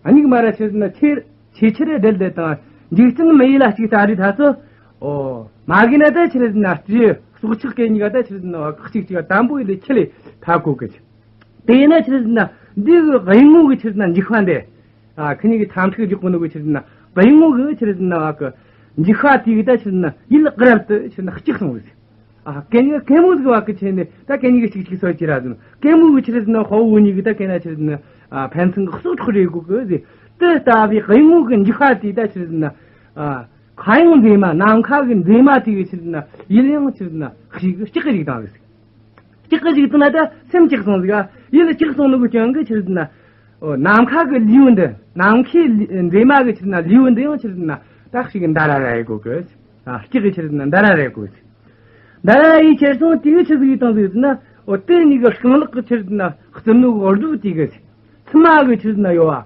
ཨ་མིག་མ་ར་ཆི་རེད་ཟེར་ན་ཆེ་ཆེ་ཆེར་བསྒྲིལ་དེ་དང་། འཇིག་རྟེན་མི་ཡུལ་ལ་གཅིག་ལྟ་རེ་ད་ཚོ། ཨོ་མ་གི་ན་ད་ཆི་རེད་ཟེར་ན་སྤྲེའུ་སྲོག་ཆགས་སྐད་གཉིས་ཀ་ད་ཆི་རེད་ཟེར་ན་བ་གཅིག་གཅིག་དམ་པོ་ཡིན་དེ་ཁྱི་ལས་ཐ་གོ་གི་ཆི། དེ་ཡིན་ན་ཆི་རེད་ཟེར་ན་འདི་གི་དབྱིངས་ངོ་གི་ཆི་རེད་ཟེར་ན་འཇིགས་པ་འདི། ཨ་ཁི་གཉིས་ཀྱི་ཐམ་ཕྲུག་འཇོག་གི་ནོ་གི་ཆི་རེད་ཟེར་ན་དབྱིངས་ངོ་གི་ཆི་རེད་ཟེར་ན་བ་གི་འཇིགས་པ་དེ་གི་ད་ཆི་རེད་ཟེར་ན་ཡིད་རབ་ཏུ་ཆི་རེད་ཟེར་ན་སྐྱག་སོང་གི། ཨ་གན་གན་མོ་ཟིག་བ་གི་ཆེ་ནི་ད་གན་གཉིས་ཀྱི་གཅིག་གཅིག་སོ་ཅི་ར་ཟེར་ན་གན་མོ་གི་ཆི་རེད་ཟེར་ན་དཔའ་བོ་གཉིས་གི་ད་གན་ན་ཆི་རེད་ཟེར་ན་ཨ་ཕན་ཚུན་གི་སྲོག་ཐོག་རེ་གོ་གི་ཟེར། དེ་ལྟ་བུའི་དབྱིངས་ངོ་གི་འཇིགས་པ་དེ་ད་ཆི་རེད་ཟེར་ན་ཨ་ཁ་ཡང་མཛེས་མ་ནམ་མཁའ་གི་མཛེས་མ་དེ་གི་ཆི་རེད་ཟེར་ན་ཡིད་ཡང་ཆི་རེད་ཟེར་ན་ཤིག་གི་སྐྱག་གི་རིགས་དང་གི་ཟེར། སྐྱག་གི་ཞིག་དང་ན་ད་སེམས་སྐྱག་སོང་ཟིག་ཨ། ཡིད་སྐྱག་སོང་ནོ་གི་རྐྱེན་གི་ཆི་རེད་ཟེར་ན། ཨོ་ནམ་མཁའ་གི་ལེའུ་འདི། ནམ་མཁའི་ལེ་མཛེས་མ་གི་ཆི་རེད་ཟེར་ན་ལེའུ་འདི་ཡང་ཆི་རེད་ཟེར་ན་ད་ཞིག་འདར་ར་ར་ཡི་གོ་གི། ཨ་སྐྱག་གི་ཆི་རེད་ཟེར་ན་འདར་ར་ར་ཡི་གོ་གི། འདར་ར་ཡི་ཁྱེར་སོང་དེ་གི་ཆི་ཟིག་ཡི་དང་ཟིག་ཟེར་ན། ཨོ་དེ་གཉིས་གི་རྐང་ལག་གི་ཆི་རེད་ཟེར་ན་རྩིབ་ནོ་གི་རྡོ་དེ་གི། མཚི་མ་གི་ཆི་རེད་ཟེར་ན་ཡོ་བ།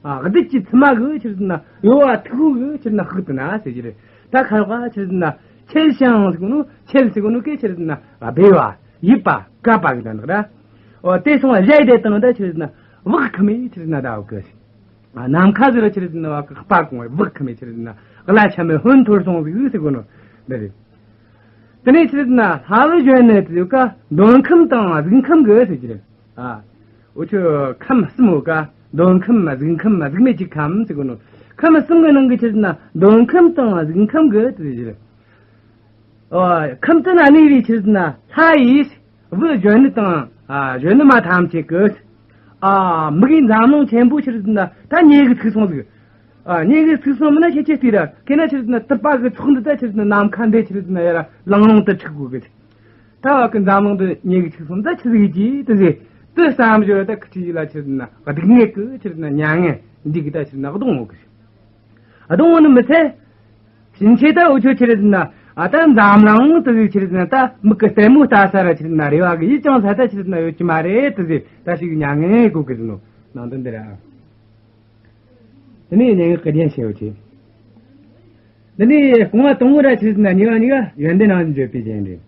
ཨ་རྡུལ་གྱི་མཚི་མ་གི་ཆི་རེད་ཟེར་ན་ཡོ་བ་མཐུག་པོ་གི་ཆི་རེད་ཟེར་ན་ཤུགས་དུ་ན་ཟེར་གྱི་རེད། ད་ཁ་རོག་ཆི་རེད་ཟེར་ན་ཆེལ་ཞིང་ཟེར་གོ་ནོ་ཆེལ་ཟེར་གོ་ནོ་གི་ཆི་རེད་ཟེར་ན་སྦས་པ་ཡིབ་པ་གབ་པ་གི་དོན་དག་ར། ཨོ་དེ་སོང་བ་གཞལ་དེ་དང་ད་ཆི་རེད་ཟེར་ན་བག་ཁུམ་མེ་ཆི་རེད་ཟེར་ན་ད་བག་གི། ཨ་ནམ་མཁའ་ཟེར་ར་ཆི་རེད་ཟེར་ན་བ་གི་སྤ་གོང་བའི་བག་ཁུམ་མེ་ཆི་རེད་ཟེར་ན་གླ་ཆ་མེད་ཧོན་འཐོར་སོང་ཟིག་ཟེར་གོ་ནོ་འདི་རེད། དེ་ནས་ཆི་རེད་ཟེར་ན་ལྷ་བུ་གཞོན་ནུ་དེ་ཡོད་ཀ་འདོད་ཁམས་དང་གཟུགས་ཁམས་གི་ཟེར་གྱི་རེད། ཨ། འུ་ཆོ་ཁམས་གསུམ་ཡོད་ཀ་འདོད་ཁམས་གཟུགས་ཁམས་གཟུགས་མེད་ཀྱི་ཁམས་ཟེར་གོ་ནོ། ཁམས་གསུམ་གི་ནང་གི་ཆི་རེད་ཟེར་ན་འདོད་ཁམས་དང་གཟུགས་ཁམས་གི་ཟེར་གྱི་རེད། ཨ། ཁམས་དེ་ན་གནས་པའི་ཆི་རེད་ཟེར་ན་ལྷ་ཡིས་བུ་གཞོན་ནུ་དང་ཨ་གཞོན་ནུ་མ་ཐམས་ཅད་ཀྱི། ཨ། མི་གི་འཛམ་གླིང་ཆེན་པོ་ཆི་རེད་ཟེར་ན་ད་མྱེ་གིས་ཚིག་སོང་ཟིག་ཨ། མྱེ་གིས་ཚིག་སོང་མིན་ན་ཁྱེད་ཆོས་ལྟོས་ར། ཁྱེད་ན་ཆི་རེད་ཟེར་ན་ཏི་པ་གི་ཚོགས་འདི་ད་ཆི་རེད་ཟེར་ན་ནམ་མཁའ་འདི་ཆི་རེད་ཟེར་ན་ཡར་ལང་ལོང་དུ་འཁྲིག་གོ་གི། ད་བ་གི་འཛམ་གླིང་འདི་མྱེ་གིས་ཚིག་སོང་ད་ཆི་ཟིག་ཡིན་གྱི་དུ་ཟེར། དུ་བསམ་བཞོ་ད་ཁི་ཁྲི་ཡི་ལ་ཆི་རེད་ཟེར་ན་སྡུག་བསྔལ་གི་ཆི་རེད་ཟེར་ན་མྱ་ངན་འདི་གི་ད་ཆི་རེད་ཟེར་ན་གདོང་ངོ་གི། གདོང་ངོ་ནི་མི་ཚད། ཕྱིན་ཆད་ད་འུ་ཆོ་ཆི་རེད་ཟེར་ན་ཨ་ད་འཛམ་གླིང་དུ་ཟིག་ཆི་རེད་ཟེར་ན་ད་མིག་གི་ལྟད་མོ་ལྟ་ས་ར་ཆི་རེད་ཟེར་ན་རེ་བ་གི་ཡིད་ཅང་ས་ད་ཆི་རེད་ཟེར་ན་ཡོད་ཀྱི་མ་རེད་དུ་ཟེར། ད་ཞིག་མྱ་ངན་གོ་གི་ཟེར་ནོ་ནང་དོན་འདི་ར། དེ་ནས་སྙན་ངག་གི་རྒྱན་ཞེས་པ་ཆེ། འདི་ནས་རྐང་བ་དང་པོ་ར་ཆི་རེད་ཟེར་ན་གཉིས་པ་གཉིས་ཀ་ཡོན་ཏན་ནང་བརྗོད་པའི་རྒྱན་རེད།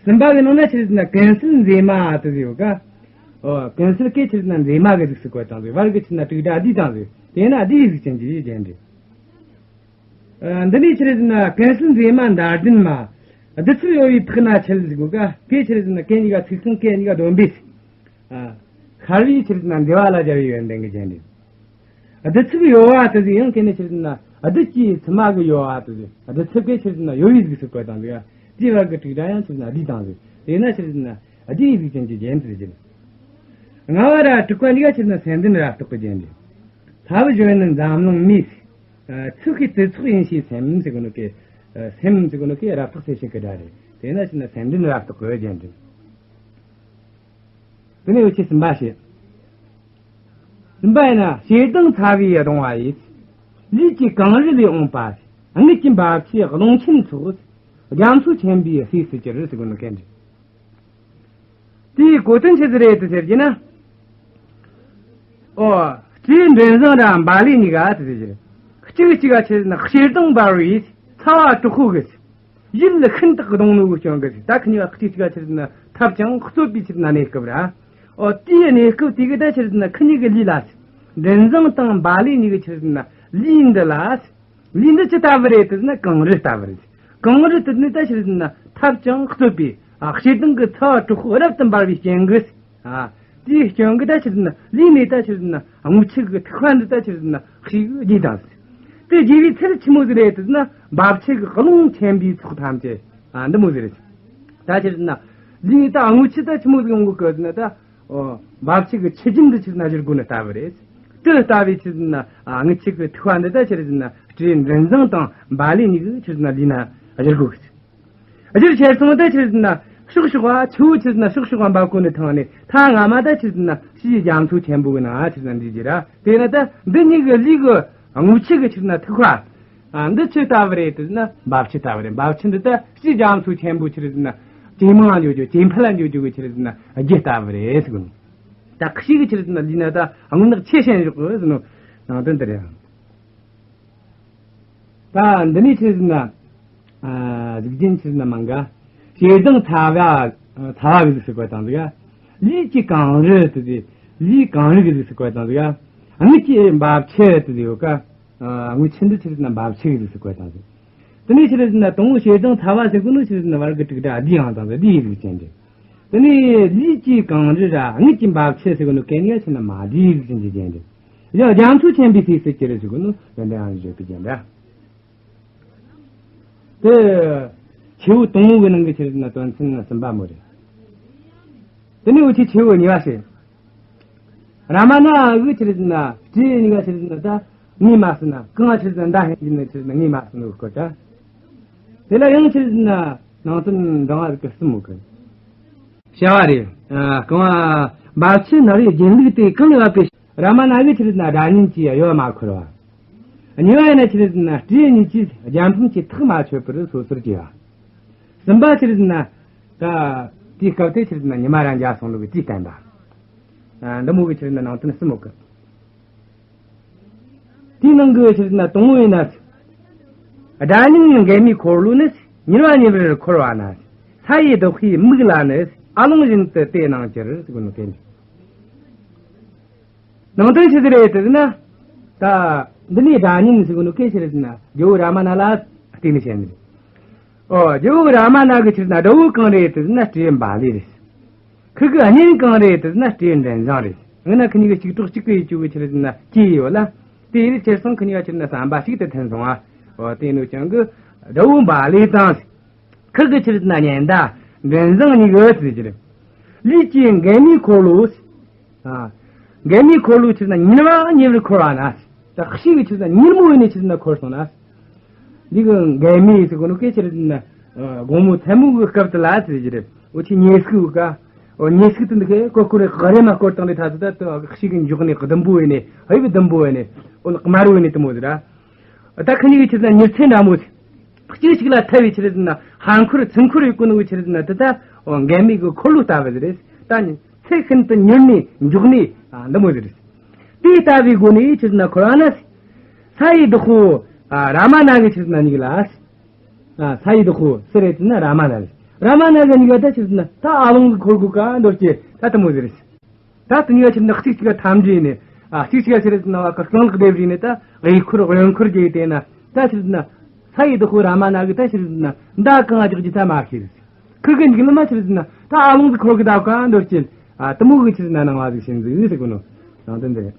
གསུམ་པ་གི་ནང་ན་ཆི་རེད་ཟེར་ན་ཀུན་གསལ་མཛེས་མ་དེ་ཟེར་ཡོད་ཀ་ཨོ་ཀུན་གསལ་གྱི་ཆི་རེད་ཟེར་ན་མཛེས་མ་གི་གཟུགས་སུ་བཀོད་བཏང་ཟིག་བར་གྱི་ཆི་རེད་ཟེར་ན་དྲུག་སྒྲ་བསྡུས་བཏང་ཟིག་དེས་ན་བསྡུས་པའི་གཟུགས་ཅན་གྱི་རྒྱན་རེད། ཨ་འདི་ནས་ཆི་རེད་ཟེར་ན་ཀུན་གསལ་མཛེས་མ་འདར་ལྡན་མ། བདུད་ཚབ་གཡོ་བའི་ཕག་ན་ཆེལ་ཟེར་གོ་ཀ་གེ་ཆི་རེད་ཟེར་ན་གེ་གཉིས་ཀ་ཚིག་ཚང་གེ་གཉིས་ཀ་སྡོམ་པས། ཨ། ཤར་བའི་ཆི་རེད་ཟེར་ན་མཛེས་པ་ལ་སྦྱར་བའི་ཡོན་ཏན་གྱི་རྒྱན་རེད། བདུད་ཚབ་གཡོ་བ་དེ་ཟིག་ཡང་གེ་ནས་ཆི་རེད་ཟེར་ན་བདུད་ཀྱི་མཚུ་མ་གི་གཡོ་བ་དེ་ཟིག་བདུད་ཚབ་གེ་ཆི་རེད་ཟེར་ན་གཡོ་བའི་གཟུགས་སུ་བཀོད་བཏང་ཟིག་དེའི་བར་གྱི་དྲུག་སྒྲ་ཡང་ཆི་རེད་ཟེར་ན་བསྡུས་བཏང་ཟིག་དེས་ན་ཆི་རེད་ཟེར་ན་བསྡུས་པའི་གཟུགས་ཅན་གྱི་རྒྱན་དུ་བརྗོད། ལྔ་བ་ར་དྲུག་པ་འདི་ག་ཆི་རེད་ཟེར་ན་སེམས་ལྡན་རབ་རྟོག་གི་རྒྱན་རེད། ལྷ་བུ་གཞོན་ནུ་འཛམ་གླིང་མིས། ཚིག་གི་དུ་ཚོགས་ཡིན་ཞེས་སེམས་ཟེར་གོ་ནོ་གི། སེམས་ཟེར་གོ་ནོ་གི་རབ་རྟོག་སེམས་ཤིང་གི་སྒྲ་རེད། དེས་ན་ཆི་རེད་ཟེར་ན་སེམས་ལྡན་རབ་རྟོག་གི་རྒྱན་རེད། དེ་ནས་འུ་ཆོས་གསུམ་པ་བཤད། གསུམ་པ་ཡིན་ན་ཞེ་སྡང་ཚ་བའི་གདུང་བ་ཡིས། ལུས་ཀྱི་གངས་རི་ལས་འོངས་པ། རྔུལ་གྱི་འབབ་ཆུའི་རླུང་ཆེན་ཚོགས། རྒྱ་མཚོ་ཆེན་པོའི་ཟས་སུ་གྱུར་ཟེར་གོ་ནོ་གན་རེད། དེའི་གོ་དོན་ཆི་ཟིག་རེད་དུ་ཟེར་གྱི་ན། ཨོ། སྤྲེའུ་མགྲིན་བཟང་ར་འབའ་ལི་གཉིས་ཀ་དུ་ཟེར་གྱི་རེད། གཅིག་གཅིག་ག་ཆི་ཟེར་ན་ཞེ་སྡང་འབར་བའི་ཚ་བ་དྲག་པོ་གི། ཡིད་ལ་ཤིན་ཏུ་གདུང་ནོ་གི་སྐྱོན་གི། ད་ཁི་གཉིས་ཀ་གཅིག་གཅིག་ག་ཆི་ཟེར་ན་འཐབ་ཅིང་རྩོད་པའི་ཆི་ཟེར་ན་གནས་སྐབས་ར། ཨོ་དེའི་གནས་སྐབས་དེ་གི་ད་ཆི་ཟེར་ན་ཁི་གཉིས་ཀི་ལུས་ལ། མགྲིན་བཟང་དང་འབའ་ལི་གཉིས་ཀི་ཆི་ཟེར་ན་ལུས་འདི་ལ། ལུས་འདི་ཅི་ལྟ་བུ་རེད་དུ་ཟེར་ན་གངས་རི་ལྟ་བུ་རེད། གངས་རི་དུ་ནི་ད་ཆི་རེད་ཟེར་ན་འཐབ་ཅིང་རྩོད་པའི་ཞེ་སྡང་གི་ཚ་བ་དྲག་པོ་རབ་ཏུ་འབར་བའི་རྐྱེན་གྱིས། དེའི་རྐྱེན་གྱིས་ད་ཆི་རེད་ཟེར་ན་ལུས་ནས་ད་ཆི་རེད་ཟེར་ན་རྔུལ་ཆུ་གི་ཐིགས་པ་འདི་ད་ཆི་རེད་ཟེར་ན་ཞིག་རྒྱས་དང་ཟེར། དེ་རྒྱས་པའི་ཚུལ་ཆི་མོ་ཟིག་རེད་དུ་ཟེར་ན་འབབ་ཆུ་གི་རླུང་ཆེན་པོའི་ཚོགས་ཐམས་ཅད་འདི་མོ་ཟིག་རེད། ད་ཆི་རེད་ཟེར་ན་ལུས་ནས་ད་རྔུལ་ཆུ་ད་ཆི་མོ་ཟིག་ཡོང་གི་ཟེར་ན་ད། འབབ་ཆུ་གི་ཆུ་རྒྱུན་འདི་ཆི་ཟེར་ན་བཞུར་གོ་ནི་ལྟ་བུ་རེད། དེ་ལྟ་བུའི་ཆི་ཟེར་ན་རྔུལ་ཆུ་གི་ཐིགས་པ་འདི་ད་ཆི་རེད་ཟེར་ན་སྤྲེའུ་མགྲིན་བཟང་དང་འབའ་ལི་གཉིས་ཀི་ཆི་ཟེར་ན་ལུས་ན་བཞུར་གོ་གི། བཞུར་ཁྱེར་སོང་ད་ཆི་ཟེར་ན་ ཕྱོགས་ཕྱོགས་པ་ཆུ་བོ་ཆི་ཟེར་ན་ཕྱོགས་ཕྱོགས་པ་འབབ་གོ་ནས་ཐང་ནས་ཐ་ང་མ་ད་ཆི་ཟེར་ན་ཕྱིའི་རྒྱ་མཚོ་ཆེན་པོ་གི་ནང་ཆི་ཟེར་ན་འདི་ཟེར་ར། དེ་ན་ད་འདི་གཉིས་ཀྱི་ལུས་ཀྱི་རྔུལ་ཆུ་གི་ཆི་ཟེར་ན་ཐིགས་པ། ཨ་འདི་ཆི་ལྟ་བུ་རེད་དེ་ཟེར་ན་འབབ་ཆུ་ལྟ་བུ་རེད། འབབ་ཆུ་འདི་ད་ཕྱིའི་རྒྱ་མཚོ་ཆེན་པོ་ཆི་ཟེར་ན་ཇེ་མང་ལ་འགྱོ་རྒྱུ་ཇེ་འཕེལ་ལ་འགྱོ་རྒྱུ་གི་ཆི་ཟེར་ན་རྒྱུ་ལྟ་བུ་རེད་ཟེར་གོ་ནོ། ད་ཁྱི་གི་ཆི་ཟེར་ན་ལུས་ན་ད་རྔུལ་ནག་ཆེ་ཞན་བཞག་གི་ཟེར་ནོ། ནང་དོན་འདི་རེད། ད་འདི་ནས་ཆི་ཟེར་ན། ཨ་གཟུགས་ཅན་ཆི་ཟེར་ན་མང་ག་ཞེ་སྡང་ཚ་བ་ཚ་བ་གི་གཟུགས་སུ་བཀོད་བཏང་ཟིག་ལུས་ཀྱི་གངས་རི་དེ་དེ་ལུས་གངས་རི་གི་གཟུགས་སུ་བཀོད་བཏང་ཟིག་རྔུལ་གྱི་འབབ་ཆུ་དེ་དེ་ཡོད་ཀ་རྔུལ་ཆུ་འདི་ཆི་ཟེར་ན་འབབ་ཆུ་གི་གཟུགས་སུ་བཀོད་བཏང་ཟིག་དེ་ནས་ཆི་ཟེར་ན་དང་པོ་ཞེ་སྡང་ཚ་བ་ཟེར་གོ་ནོ་ཆི་ཟེར་ན་བར་གི་དྲུག་སྒྲ་ལྡིའི་ཡང་དང་ཟེར་ལྡིའི་གཟུགས་ཅན་དེ། དེ་ནས་ལུས་ཀྱི་གངས་རི་ར་རྔུལ་གྱི་འབབ་ཆུ་ཟེར་གོ་ནོ་གན་ཡ་ཆི་ཟེར་ན་མ་ལུས་གཟུགས་ཅན་གྱི་རྒྱན་དེ། ཡང་རྒྱ་མཚོ་ཆེན་པོའི་ཚིགས་སུ་བཅད་ཟེར་གོ་ནོ་ཡོན་ཏན་རང་བཞིན་བརྗོད་པའི་རྒྱན་ར། དེ་ཆེ་བོ་དང་པོ་གི་ནང་གི་ཆི་ཟེར་ན་དོན་ཚན་ན་གསུམ་པ་མོ་རེད། དེ་ནས་འུ་ཆེ་ཆེ་བོ་གཉིས་པ་ཞིག་ར་མ་ན་གི་ཆི་ཟེར་ན་སྤྲེའུ་གཉིས་ཀ་ཆི་ཟེར་ན་ད་ངོས་མ་ཟིན་ན་གང་ཆི་ཟེར་ན་མདའ་འཕེན་གྱི་ནི་ཆི་ཟེར་ན་ངོས་མ་ཟིན་ནོ་སྐོར་ད། དེ་ལ་ཡང་ཆི་ཟེར་ན་ནང་དོན་འབྲིང་བ་གི་གསུམ་མོ་གི། བྱ་བ་རེད། ཨ་རྐང་བ་འབབ་ཆུ་ནགས་རིའི་རྒྱུན་ལུགས་དེ་གང་ལ་བབ་པའི་ར་མ་ན་གི་ཆི་ཟེར་ན་སྒྲ་སྙན་གྱིས་གཡོ་མ་འཁོར་བ། གཉིས་པ་ཡིན་ན་ཆི་ཟེར་ན་སྤྲེའུ་གཉིས་ཀྱིས་རྒྱལ་ཕམ་གྱི་ཐག་མ་ཆོད་པར་སོ་སོར་གྱེས་པ། གསུམ་པ་ཆི་ཟེར་ན་ད་དེའི་སྐབས་དེ་ཆི་ཟེར་ན་ཉི་མ་ར་འཇའ་སོང་ལུགས་ཀྱི་དུས་བསྟན་པ། ཨ་འདི་མོ་གི་ཆི་ཟེར་ན་ནང་དོན་གསུམ་མོ་གི། དེའི་ནང་གི་ཆི་ཟེར་ན་དང་པོ་ཡིན་ན། སྒྲ་སྙན་མགལ་མེའི་འཁོར་ལོ་ནི། ཉེར་བ་ཉེ་བར་འཁོར་བ་ན། ས་ཡི་བདག་པོའི་མིག་ལ་ནི། ཨ་ལོང་བཞིན་དུ་དེ་སྣང་གྱུར་ཟེར་གོ་ནོ་དེ་ནི། ནང་དོན་ཆི་ཟིག་རེད་ཟེར་ན། ད་འདི་ནི་སྒྲ་སྙན་ཟེར་གོ་ནོ་སྐད་ཆི་རེད་ཟེར་ན་རྒྱལ་བོ་རཱ་མ་ན་ལ་བརྟེན་ནས་བཤད་ནི་རེད། ཨོ་རྒྱལ་བོ་རཱ་མ་ན་གི་ཆི་ཟེར་ན་དགྲ་བོ་གང་རེད་ཟེར་ན་སྤྲེའུ་འབའ་ལི་རེད། ཁུ་གི་གཉེན་གང་རེད་ཟེར་ན་སྤྲེའུ་མགྲིན་བཟང་རེད། ངི་ན་ཁི་གཉིས་ཀྱི་གཅིག་གྲོགས་གཅིག་གི་ཡིད་ཆུ་གི་ཆི་རེད་ཟེར་ན་སྐྱེས་ཡོད་ལ། དེ་ཡིན་ཕྱིར་སོང་ཁི་གཉིས་ཀ་ཆི་རེད་ན་བསམ་པ་གཅིག་ཏུ་མཐུན་སོང་ཨ། ཨོ་དེ་ནོ་ཅང་གི་དགྲ་བོ་འབའ་ལི་དང་། ཁུ་གི་ཆི་རེད་ན་ཉེན་བརྡ་མགྲིན་བཟང་གཉིས་གི་ཟེར་གྱི་རེད། ལུས་ཀྱི་མགལ་མེའི་འཁོར་ལོ། ཨ། མགལ་མེའི་འཁོར་ལོ་ཆི་རེད་ན་ཉེར་བ་ཉེ་བར་འཁོར་བ་ན། ད་ཤི་གི་ཆི་རེད་ན་ཉེར་མོ་ཡིན་ནས་ཆི་རེད་ན་འཁོར་སོང་ན། འདི་གི་མགལ་མེ་ཟེར་གོ་ནོ་སྐད་ཆི་རེད་ན། དགོང་མོ་མཚན་མོ་གི་སྐབས་དེ་ལ་ཟེར་གྱི་རེད། འོ་ཆི་ཉེ་སྐུ་ག་འོ་ཉེ་སྐུ་དེ་འདི་ཁའི་ཀོ་ཀོ་རེ་ག་རེ་མ་སྐོར་བཏང་ལས་ཐ་ཚོ་ད་ཤི་གི་མགྱོགས་ནས་ཟླུམ་པོ་ཡིན་ནས་ཧ་ཡི་བི་ཟླུམ་པོ་ཡིན་ནས་འོ་དམར་བོ་ཡིན་ནས་དེ་མོ་ཟེར་ར། ད་ཁ་ཉིན་གྱི་ཆི་རེད་ན་མྱུར་ཚད་འདྲ་མོ་ཟེར། གཅིག་གཅིག་ལ་ཐལ་བའི་ཆི་རེད་ཟེར་ན་ཧ་འཁོར་ཚུར་འཁོར་ཡོད་གོ་ནོ་གི་ཆི་རེད་ཟེར་ན་དེ་ད་འོ་མགལ་མེ་གི་འཁོར་ལོ་ལྟ་བུ་ཟེར་རེད། ད་ནི་ཚེ་ཤིན་ཏུ་མྱུར་ནས་མགྱོགས་ནས་ཨ་འདི་མོ་ཟེར་རེད། དེ་ལྟ་བུའི་སྒོ་ནས་ཆི་རེད་ཟེར་ན་འཁོར་བ་ན་ས་ཡི་བདག་པོ་ཨ་རཱ་མ་ན་གི་ཆི་རེད་ཟེར་ན་གཉིས་ལ་ཨ་ས་ཡི་བདག་པོ་སུ་རེད་ཟེར་ན་རཱ་མ་ན་རེད། རཱ་མ་ན་གི་གཉིས་ཀ་ད་ཆི་རེད་ཟེར་ན་ད་ཨ་ལོང་གི་འཁོར་དགོས་ཀ་འདོད་ཀྱི་ད་དེ་མོ་ཟེར་རེད། ད་དེ་གཉིས་ཀ་ཆི་རེད་ན་གཅིག་གཅིག་ལ་འཐམ་འདྲེས་ནས་ཨ་གཅིག་གཅིག་ལ་ཆི་རེད་ཟེར་ན་བ་གི་རྐང་ལག་སྡེབ་བྱས་ནས་ད་གཡས་འཁོར་གཡོན་འཁོར་བྱས་བལྟས་ན་ད་ཆི་རེད་ཟེར་ན་ས་ཡི་བདག་པོ་རཱ་མ་ན་གི་ད་ཆི་རེད་ཟེར་ན་མདའ་གང་ང་རྒྱག་རྒྱུ་ད་མ་ཤེས་ཟེར། ཁུ་གི་འཇིགས་ལ་མ་ཆི་རེད་ཟེར་ན་ད་ཨ་ལོང་གི་འཁོར་གི་ད་གང་འདོད་ཀྱི་ཨ་དེ་མོ་གི་ཆི་རེད་ཟེར་ན་སྣང་བ་ཟིག་བྱིན་ཟིག་ཟེར་གོ་ནོ་ནང་དོན་འདི་རེད།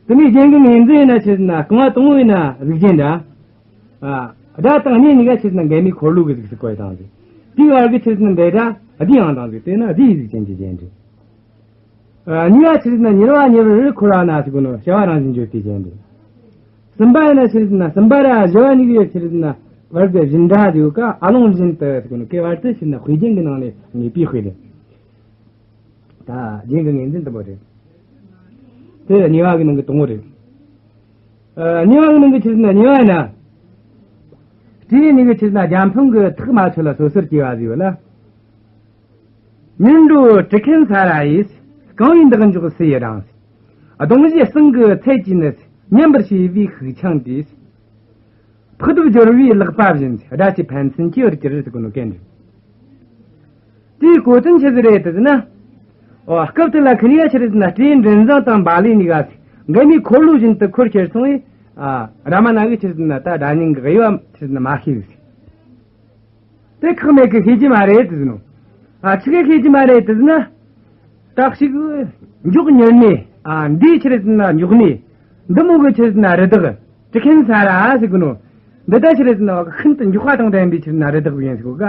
དེ་ནས་རྒྱན་གྱི་ངོས་འཛིན་ཡིན་ན་ཆི་རེད་ཟེར་ན་རྐང་བ་དང་པོ་ཡིན་ན་གཟུགས་ཅན་འདྲ། ཨ་སྒྲ་དང་སྙན་གཉིས་ཀ་ཆི་རེད་ཟེར་ན་མགལ་མེའི་འཁོར་ལོ་གི་གཟུགས་སུ་བཀོད་བཏང་ཟིག་དེའི་བར་གྱི་ཆི་རེད་ཟེར་ན་འདས་སྒྲ་ལྡིའི་ཡང་དང་ཟིག་དེ་ན་ལྡིའི་གཟུགས་ཅན་གྱི་རྒྱན་རེད། ཨ་གཉིས་པ་ཆི་རེད་ཟེར་ན་ཉེར་བ་ཉེ་བར་འཁོར་བ་ན་ཟེར་གོ་ནོ་བྱ་བ་རང་བཞིན་བརྗོད་པའི་རྒྱན་རེད། གསུམ་པ་ཡིན་ན་ཆི་རེད་ཟེར་ན་གསུམ་པ་ར་བཞི་བ་གཉིས་ཀྱི་ཆི་རེད་ཟེར་ན་བར་གྱི་བཞིན་སྒྲ་ཟེར་གོ་ཀ་ཨ་ལོང་བཞིན་དུ་ཟེར་གོ་ནོ་གའི་བར་དུ་ཆི་རེད་ཟེར་ན་དཔེ་རྒྱན་གྱི་ནང་ནས་ངེས་པའི་དཔེ་རེད། ད་རྒྱན་གྱི་ངོས་འཛིན་དུ་མོ་རེད། དེ་གཉིས་པ་གི་ནང་གི་དང་པོ་རེད། ཨ་གཉིས་པ་གི་ནང་གི་ཆི་རེད་ཟེར་ན་གཉིས་པ་ཡིན་ན། སྤྲེའུ་གཉིས་ཀྱི་ཆི་རེད་ཟེར་ན་རྒྱལ་ཕམ་གི་ཐག་མ་ཆོད་ལ་སོ་སོར་གྱེས་པ་ཟིག་ཡོད་ལ། མྱུར་འགྲོ་གྲི་ཁན་ས་ར་ཡིས། རྐང་བའི་འདེགས་འཇོག་སུ་ཡི་རང་། གདོང་བཞི་གསང་གི་ཚད་ཀྱིས་ནི། མཉམ་པར་བྱས་པའི་ཤུགས་འཆང་དེས། ཕག་གདུབ་སྦྱོར་བའི་ལག་པ་བཞིན། སྒྲ་ཆེ་ཕན་ཚུན་གྱི་བར་གྱི་རི་ཟེར་གོ་ནོ་གན་རེད། དེའི་གོ་དོན་ཆི་ཟིག་རེད་ཟེར་ན། ཨོ་སྐབས་དེ་ལ་ཁི་གཉིས་ཀ་ཆི་རེད་ཟེར་ན་སྤྲེའུ་མགྲིན་བཟང་དང་འབའ་ལི་གཉིས་ཀ་མགལ་མེའི་འཁོར་ལོ་བཞིན་དུ་འཁོར་ཁྱེར་སོང་བས། ཨ་རཱ་མ་ན་གི་ཆི་རེད་ཟེར་ན་ད་སྒྲ་སྙན་གི་དབྱེ་བ་ཆི་རེད་ཟེར་ན་མ་ཤེས་ཟིག་དེ་ཁག་མེད་གི་ཤེས་ཀྱི་མ་རེད་ཟེར་ནོ། ཨ་ཆི་གི་ཤེས་ཀྱི་མ་རེད་ཟེར་ན། ད་ཞིག་མགྱོགས་མྱུར་ནས་ཨ་འདིའི་ཆི་རེད་ཟེར་ན་མགྱོགས་ནས། འདི་མོ་གི་ཆི་རེད་ཟེར་ན་རི་དྭགས་གྲི་ཁན་ས་ར་ཟེར་གི་ནོ། འདི་ད་ཆི་རེད་ཟེར་ན་ཤིན་ཏུ་མགྱོགས་པ་དང་ལྡན་པའི་ཆི་རེད་ཟེར་ན་རི་དྭགས་ཡིན་ཟེར་གོ་ཀ